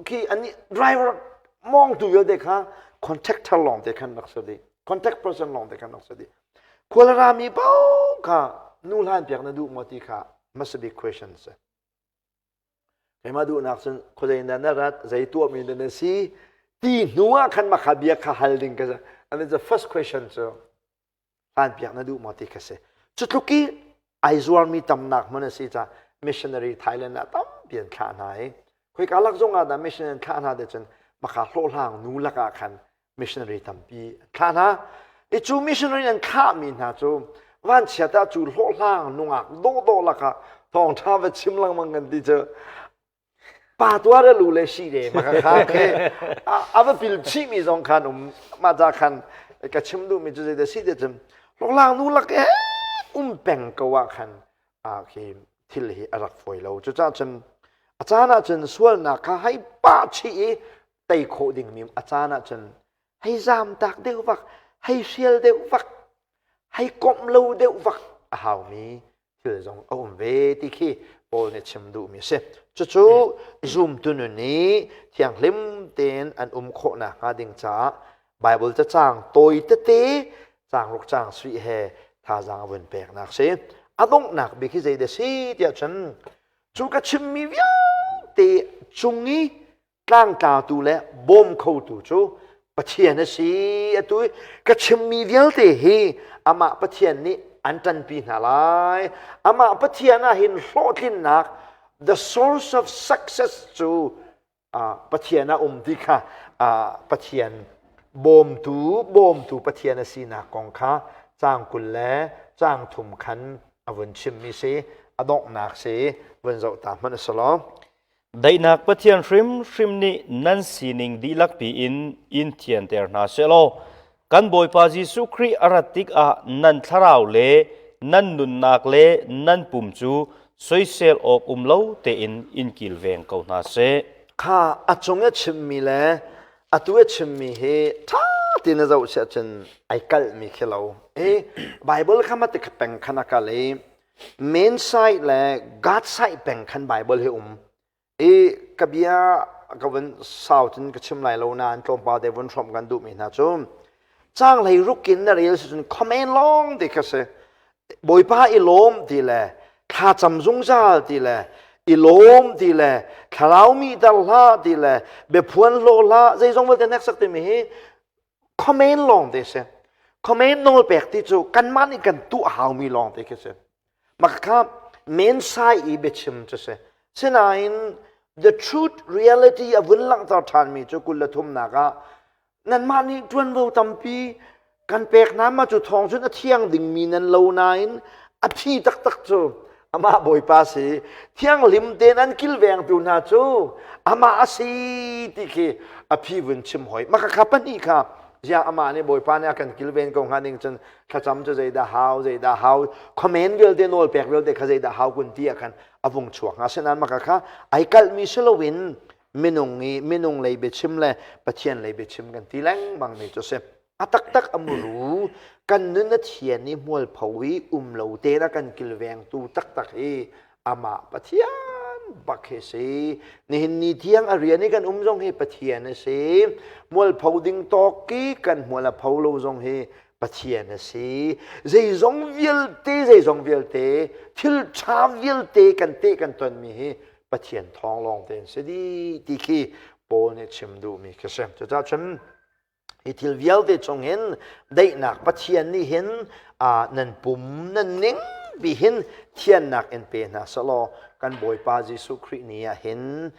khi an driver mawngtu vialte kha contractor lawng te khan rak si dih contact person lawng te khan rak si dih khualrami paoh kha nu hlan piak na duh maw ti kha must be question si keimah duhnak cun khuazei na na rat zei tuahmi na na si ti hnu ah khan makha bia kha hal ding ka and it's the first question cu hlanpiak na duh maw ti kha si. Cu tluk i ai zuarmi tamnak hmun a si caah missionary Thailand ah tampi an thlah hna i khoika lak zong ah dah missionary an thlah hna te cun makha hlawhhlang nu lakah khan missionary tampi an thlah hna. I cu missionary an thlahmi hna cu vanchiat ah cu hlawhhlang nungak dawhdawh lakah thawngṭha va chim lengmang kan ti cu pa tuar a lu le si de ma kha khe a va pil chih mi zong khan um ma ca khan ka chim duh mi cu zei da si de cun hloklang nu lak e um peng ko ah khan a khi thil hi a rak fawi lo cu ca cun a caan ah cun sualnak kha hei pa chih i tei khawh ding mi a caan ah cun hei zam tak deuh vak hei hrial deuh vak hei komh lo deuh vak a hau mi thil zong a um ve ti khi Paul nih chim duhmi a si. Cucu zumtu nun i thianghlim tein an um khawh nakhnga ding caah Bible cacang tawi tete caang ruk caang suih he thazaang a vun peknak si. A donghnak bik hi zei dah si tiah cun cu ka chimmi vialte cung i tlangtlatu le bawm khotu cu Pathian a si. Atu i ka chimmi vialte hi amah Pathian nih an ṭanpi hna lai. Amah Pathian ah hin hlawhtlinnak the source of success cu uh, Pathian ah um ti kha uh, Pathian bawmtu bawmtu Pathian a sinak kong kha caang 20 le caang thum khan a vun chimmi si a donghnak si vun zoh ta hmanh a si lo. Daihnak Pathian hrimhrim nih nan sining dihlak piin in thianter hna sehlaw kan Bawipa Jesuh Khrih a rat tikah nan thlarau le nan nunnak le nan pum cu soisel awk um lo tein in kilveng ko hna seh. Kha a cung i a chimmi le atu i a chimmi hi ṭha tein a zoh siah cun ai kalhmi khi lo. I Bible kha mah ti peng khan a kal i Men side le God side peng khan Bible hi um. I ka bia ka vun sau cun ka chim lai lo nain tlawmpal te vun hrawmh kan duhmi hna cu caang hlei ruk in na rel si cun comment lawng ti kha si. Bawipa i lawm ti le thlacam zungzal ti le i lawm ti le thlarau mi dar hlah ti le biaphuan hlaw hlah zeizong vialte hneksak timi hi Comment lawng te si. Comment nawl pek ti cu kanmah nih kan tuah haumi lawng te khi si. Mah kha men sai i biachim cu si. Sinain. The truth reality a vun langhter ṭhanmi cu 23nak ah nanmah nih ṭuanvo tampi kan pek hna ma cu thawng cun a thiang dingmi nan lo nain a phi taktak cu amah Bawipa si thianghlim tein an kilvengtu hna cu amah a si ti khi a phi vun chim hoi maka kha pahnih kha ziah amah nih Bawipa nih a kan kilven ko hnga ning cun thlacam cu zeidah hau zeidah hau comment vialte nawl pek vialte kha zeidah hau kun ti ah khan a vung chuak hnga asinain maka kha ai kalhmi si loin minung i minung lei biachim le Pathian lei biachim kan ti lengmang mi cu si a taktak a muru kan nun a thian i hmualpho i um lo tein a kan kilvengtu taktak hi amah Pathian bak hi si nihin ni tiang a rian i kan um zong hi Pathian a si mualpho ding tawk i kan hmual a pho lo zong hi Pathian a si. Zeizong vialte, zeizong vialte, thil ṭha vialte kan teh kan tonmi hi Pathian thawng lawng tein si dih ti khi Paul nih chim duhmi khi si. Cucaah cun hi thil vialte chung hin daihnak Pathian nih hin nan pum nan ning bi hin thiannak in pe hna selaw kan Bawipa Jesuh Khrih ni ah hin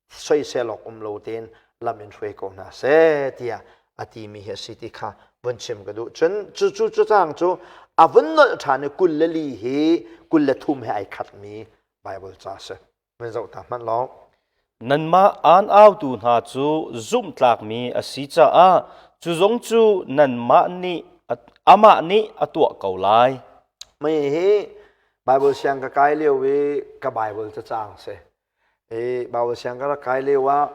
soisel awk um lo tein lam in hruai ko hna seh tiah a timi hi a si ti kha vun chim ka duh. Cun cu cu cu cang cu a vun nolh ṭhan i 24 hi 23 he ai khatmi Bible ca a si. Vun zoh ta hmanh law. Nanmah aan autu hna cu zumhtlakmi a si caah cu zong cu nanmah nih amah nih a tuah ko lai. Mei hi Bible siang ka kai lio i ka Bible cacang si. I Bible siang ka rak kai lio ah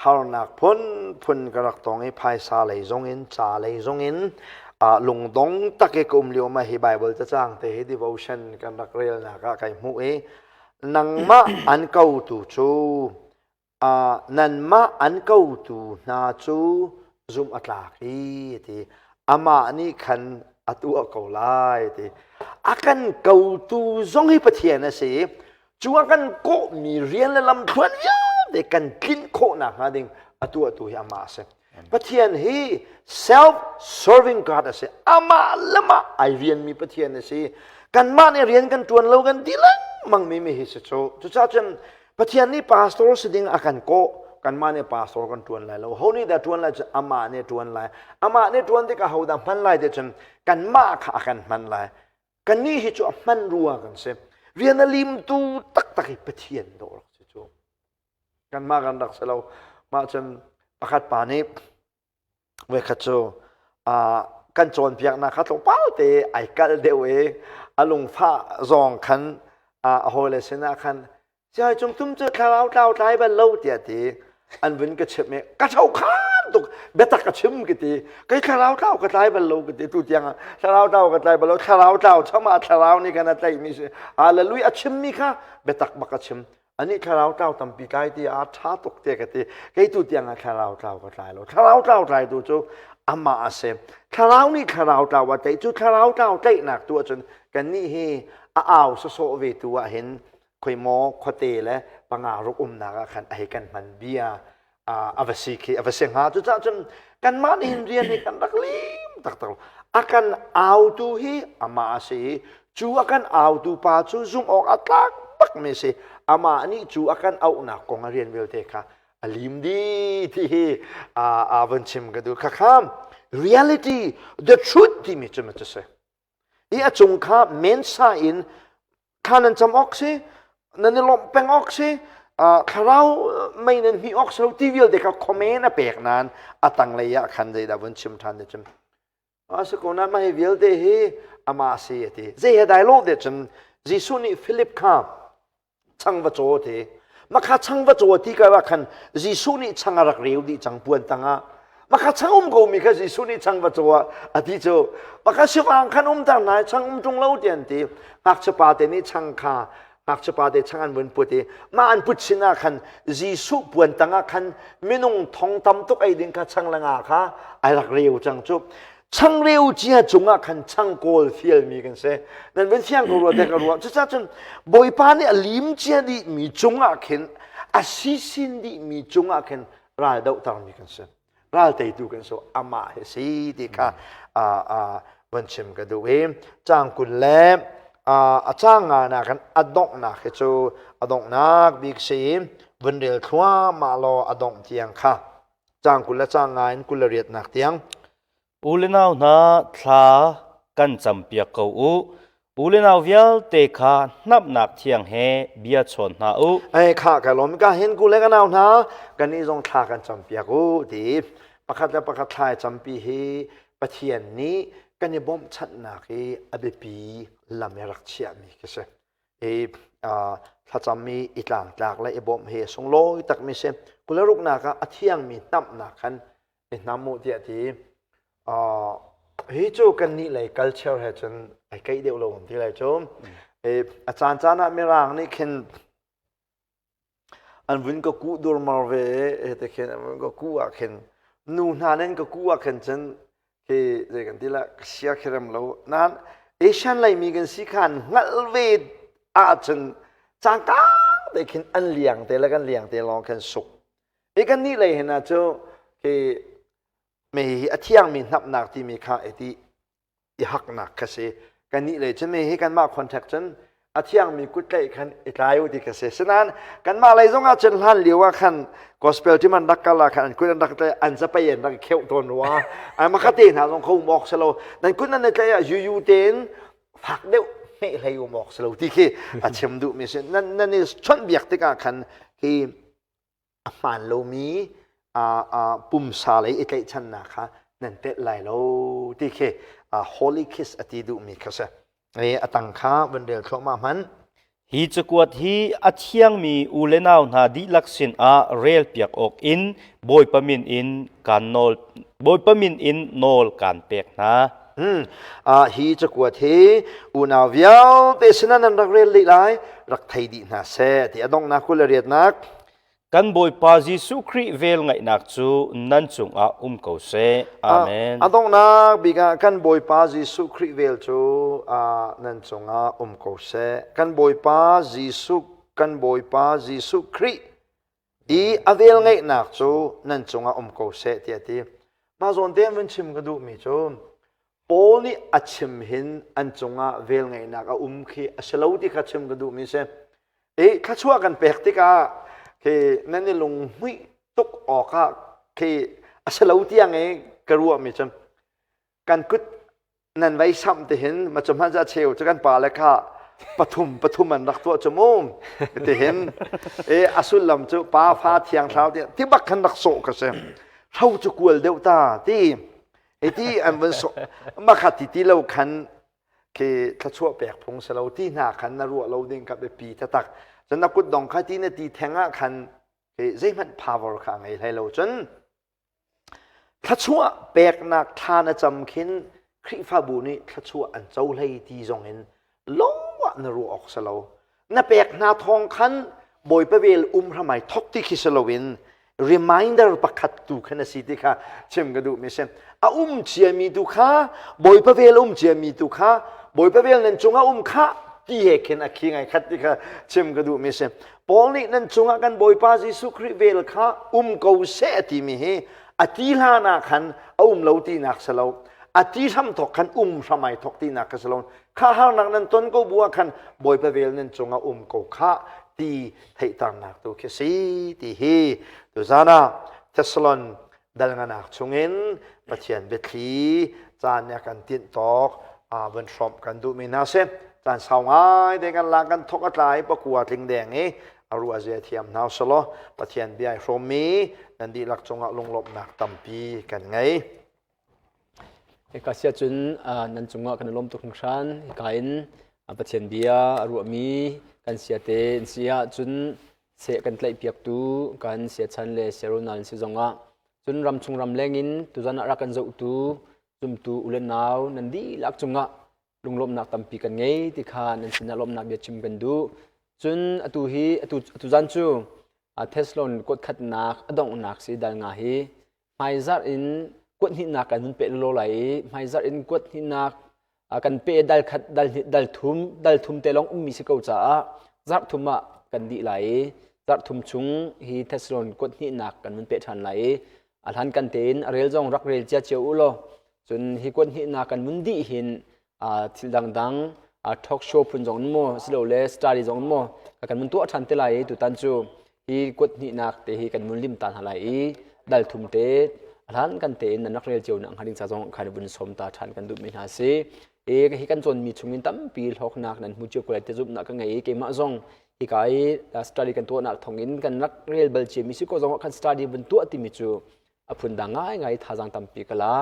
harnak phunphun ka rak tong i phaisa lei zong in ca lei zong in lungdong tak i ka um lio ma hi Bible cacang te hi devotion kan rak relnak ah kai hmuh i nangmah an kotu cu nanmah an kotu hna cu zumh a tlak i ti amah nih khan a tuah ko lai ti a kan kotu zong hi Pathian a si cu a kan kawhmi rian le lamthluan vialte kan tlinh khawh nakhnga ding a tuahtu hi amah a si Pathian hi self-serving God a si. Amah le mah ai rianmi Pathian a si. Kanmah nih rian kan ṭuan lo kan ti lengmang mi mi hi si cu. Cucaah cun Pathian nih pastor si ding a kan kawh. Kanmah nih pastor kan ṭuan lai lo. Ho nih dah ṭuan lai cu amah nih ṭuan lai. Amah nih ṭuan tikah ho dah hman lai ti cun kanmah kha a kan hman lai. Kannih hi cu a hman rua kan si. Rian a limtu taktak hi Pathian dawh rak si cu. Kanmah kan rak si lo. Mah cun pakhat pa nih voikhat cu kan cawnpiaknak kha tlawmpal te ai kalh deuh i a lungfah zawng khan a hawile sinah khan siai cung tum cu thlarau tlau tlai bal lo tiah ti an vun ka chimh i ka tho khan tuk biatak ka chim ka ti kei thlarau tlau ka tlai bal lo ka ti tu tiang ah thlarau tlau ka tlai bal lo thlarau tlau chama thlarau nih kan a tlaihmi si hallelujah a chimmi kha biatak bak a chim Anih thlarau tlau tampi tlai ti a ṭha tuk te ka ti. Kei tu tiang ah thlarau tlau ka tlai lo. Thlarau tlau tlaitu cu amah a si. Thlarau nih thlarau tlau a tlaih cu thlarau tlau tlaihnak tu ahcun kannih hi a au sawsawh ve tu ah hin khoi maw khuate le panga ruk umnak ah khan a hei kan hman bia a va si khi a va si hnga cucaah cun kanmah nih hin rian hi kan rak lim taktak a kan autu hi amah a si i cu a kan autu pa cu zumh awk a tlak bak mi si amah nih cu a kan auhnak kong a rian vialte kha a lim dih ti hi a van chim ka duh kha kham reality the truth timi cu ma cu si I a cung kha mensa in thla nan cam awk si, nan i lawmh peng awk si, thlarau mei nan hmih awk si lo ti vialte kha comment a pek nain a tanglei ah khan zeidah vun chim ṭhan te cun a si ko nain mah hi vialte hi amah si a ti. Zei he dai lo te cun Jesuh nih Philip kha chang va caw ti makha chang va caw ti ka khan Jesuh nih chang a rak reu dih cang puan tangah makha chang um ko mi kha Jesuh nih chang va caw a ti cu makha sivang khan um tar nai chang um tung lo ti an ti ngakchia pa te nih chang kha ngakchia pa te chang an vun put i mah an put sin ah khan Jesuh puan tangah khan minung thong tam tuk ei ding kha chang le nga kha ai rak reu cang cu changreu cia cungah khan changkawl fialmi kan si nan van fiang ko rua te ka ruah cucaah cun bawipa nih a lim cia dihmi cungah khin a sisin dihmi cungah khin ral dohtermi kan si ral teitu kan si amah hi si ti kha van chim ka duh i cang 20 le a cang nga nak kan a donghnak hi cu a donghnak bik si. Vun rel thluahmah law a dongh tiang kha caang 20 le caang nga in 28 nak tiang. U le nau hna thla kan campiak ko u. U le nau vialte kha hnamhnak thiang he bia chawn hna u. Ei kha ka lawm ka hin ku le ka nau hna kan nih zong thla kan campiak u ti pakhat le pakhat thla i campi hi Pathian nih kan i bawmhchanhnak i a biapi lam i rak chiahmi khi si. I thlacam i i tlangtlak le i bawmh hi sunglawi takmi si. Kularuknak ah a thiangmi hnamhnak khan i hnam u tiah ti. Hi cu kannih lei culture he cun ai keih deuh lo ti lai cu. A caan caan ah Mirang nih khin An vun ka kuh durmar ve i hiti khin an vun ka kuh ah khin nu hna nih an ka kuh ah khin cun khi zei kan ti lah ka sia khi rem lo. Nain Asian Laimi kan si kha an hngalh ve ahcun cangka te khin an liang te le kan liang te lawng khin suk. I kannih lei hin ah cu khi me hi a thiangmi hnapnak timi kha i i haknak kha si. Kannih lei cun hi kanmah contact cun a thiangmi kut tlaih khan i tlai u ti kha si. Sinain kanmah lei zong ah cun hlan lio ah khan gospel team an rak kal ah khan an kut an rak tlaih an zapei an rak kheuh tawn rua. Ai makha te hna zong kho um awk si lo. Nan kut nan i tlaih ah yuyu tein fak deuh hmeh hlei um awk si lo ti khi a chim duhmi si. Nan nan i chawnhbiak tikah khan hi a hmaan lomi pumsa lei i tlaihchannak kha nan telh lai lo ti khi holy kiss a ti duhmi kha si. A tang kha van rel thluahmah hmanh. Hi cakuat hi a thiangmi u le nau hna dihlak sinah relpiak awk in Bawipa min in kaan nawl Bawipa min in nawl kaan pek hna. Hi cakuat hi unau vialte sinah nan rak rel dih lai, rak thei dih hna seh ti a donghnak 28 nak. Kan Bawipa Jesuh Khrih velngeihnak cu nan cungah um ko seh. Amen. A donghnak bik ah kan Bawipa Jesuh Khrih vel cu nan cungah um ko seh. Kan Bawipa Jesuh kan Bawipa Jesuh Khrih i a velngeihnak cu nan cungah um ko seh tiah a ti. Mah zawn te vun chim ka duhmi cu Paul nih a chim hin an cungah velngeihnak a um khi a si lo ti kha chim ka duhmi si. I thluachuah kan pek tikah khi nan i lunghmuih tuk awkah khi a si lo tiang i ka ruahmi cu kan kut nan vei samh tihin ma cu hmanh za cheu cu kan pale kha pathum pathum an rak tuah cu mu tihin e a sullam cu pa fa thiang thlau ti ti bak khan rak sawh ka si hro cu kual deuh ta ti iti an vun sawh ma kha ti ti lo khan khi thluachuah pek phung si lo ti hna khan na ruah lo ding ka biapi taktak cun na kutdong kha ti na ti theng ah khan khi zeihmanh power kha a ngei hlei lo cun thluachuah peknak thla na cam khin Khrihfabu nih thluachuah an co hlei ti zong in lawng ah na ruah awk si lo na pek hna thawng khan Bawipa vel um hramai thok ti khi si loin reminder pakhat tu khan a si ti kha chim ka duhmi si a um ciami tu kha Bawipa vel um ciami tu kha Bawipa vel nan cungah um kha ti he khin a khi ngai khat ti kha chim ka duhmi si Paul nih nan cungah kan Bawipa Jesuh Khrih vel kha um ko seh a timi hi a ti hlan ah khan a um lo tinak si lo a ti hram thok khan um hram ai thok tinak kha si lo kha harnak nan ton ko bu ah khan Bawipa vel nan cungah um ko kha ti theihternak tu khi si ti hi tuzan ah Thessalon dalnganak chungin Pathian biathli caan nih a kan tinh tawk vun hrawmh kan duhmi hna si caan sau ngai te kan la kan thok a tlai pakua tling deng i a ruah zia thiam hna selaw Pathian bia i hrawmmi nan dihlak cungah lunglawmhnak tampi kan ngei. Hika si ahcun nan cungah kan i lawm tuk hringhran. Hika in Pathian bia a ruahmi kan siate in si ahcun seh kan tlaihpiaktu kan siachan le siaronal si zongah cun ramchung ramleng in tuzan ah rak kan zohtu zumtu u le nau nan dihlak cungah lunglawmhnak tampi kan ngei ti kha nan sinah lawmhnak bia chim kan duh. Cun atu hi atu tuzan cu Thessalon kuat khatnak a donghnak si dal nga hi hmaizarh in kuat hnihnak kan hun peh lawlaw lai i hmaizarh in kuat hnihnak kan pe dal khat dal hnih dal thum dal thum te lawng ummi si ko caah zarh thum ah kan dih lai i zarh thum chung hi Thessalon kuat hnihnak kan hun peh ṭhan lai i a hlan kan tein a rel zong rak rel cia cio u law cun hi kuat hnihnak kan mun dih hin thil dangdang talk show phun zong in maw silole study zong in maw kan mun tuah ṭhan te lai i tutan cu. Hi kuat hnihnak te hi kan mun lim ta hna lai i dal thum te a hlan kan tein nan rak rel cio nak hnga ding ca zong khan vun som ta ṭhan kan duhmi hna si. E hi kan cawnmi chungin tampi hlawknak nan hmu cio ko lai ti zumhnak ka ngei i keimah zong hika i study kan tuahnak thawngin kan rak rel bal ciami si ko zong kan study vun tuah timi cu a phundang ngaingai thazaang tampi ka la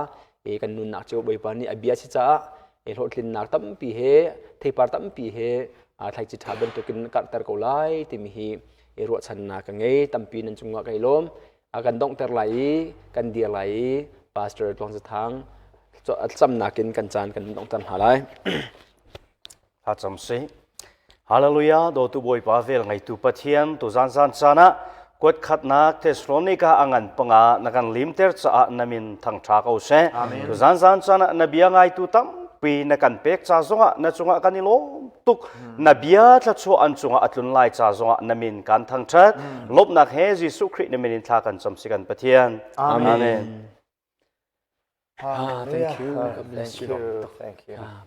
i kan nunnak cu Bawipa nih a bia si caah i hlawhtlinnak tampi he theipar tampi he thlaici ṭha bantukin karhter ko lai timi hi i ruahchannak ka ngei tampi nan cungah kai lawm a kan donghter lai i kan dir lai i pastor Tluang Zathang camnak in kan caan kan donghter hna lai Thlacam sih. Hallelujah, dawtu Bawipa vel ngeitu Pathian, tu zan zan caan ah kuat khatnak Thessalonica a ngan panga na kan limter caah na min thangṭha ko seh. Tu zan zan caan ah na bia ngaitu tampi na kan pek ca zongah na cungah kan i lawm tuk. Na bia thluachuah an cungah a tlun lai ca zongah na min kan thangṭhat. Lawmhnak he Jesuh Khrih na min in thla kan cam si kan Pathian. Amen. Amen. Ah, thank you. God bless Thank you. you. Thank you. Ah,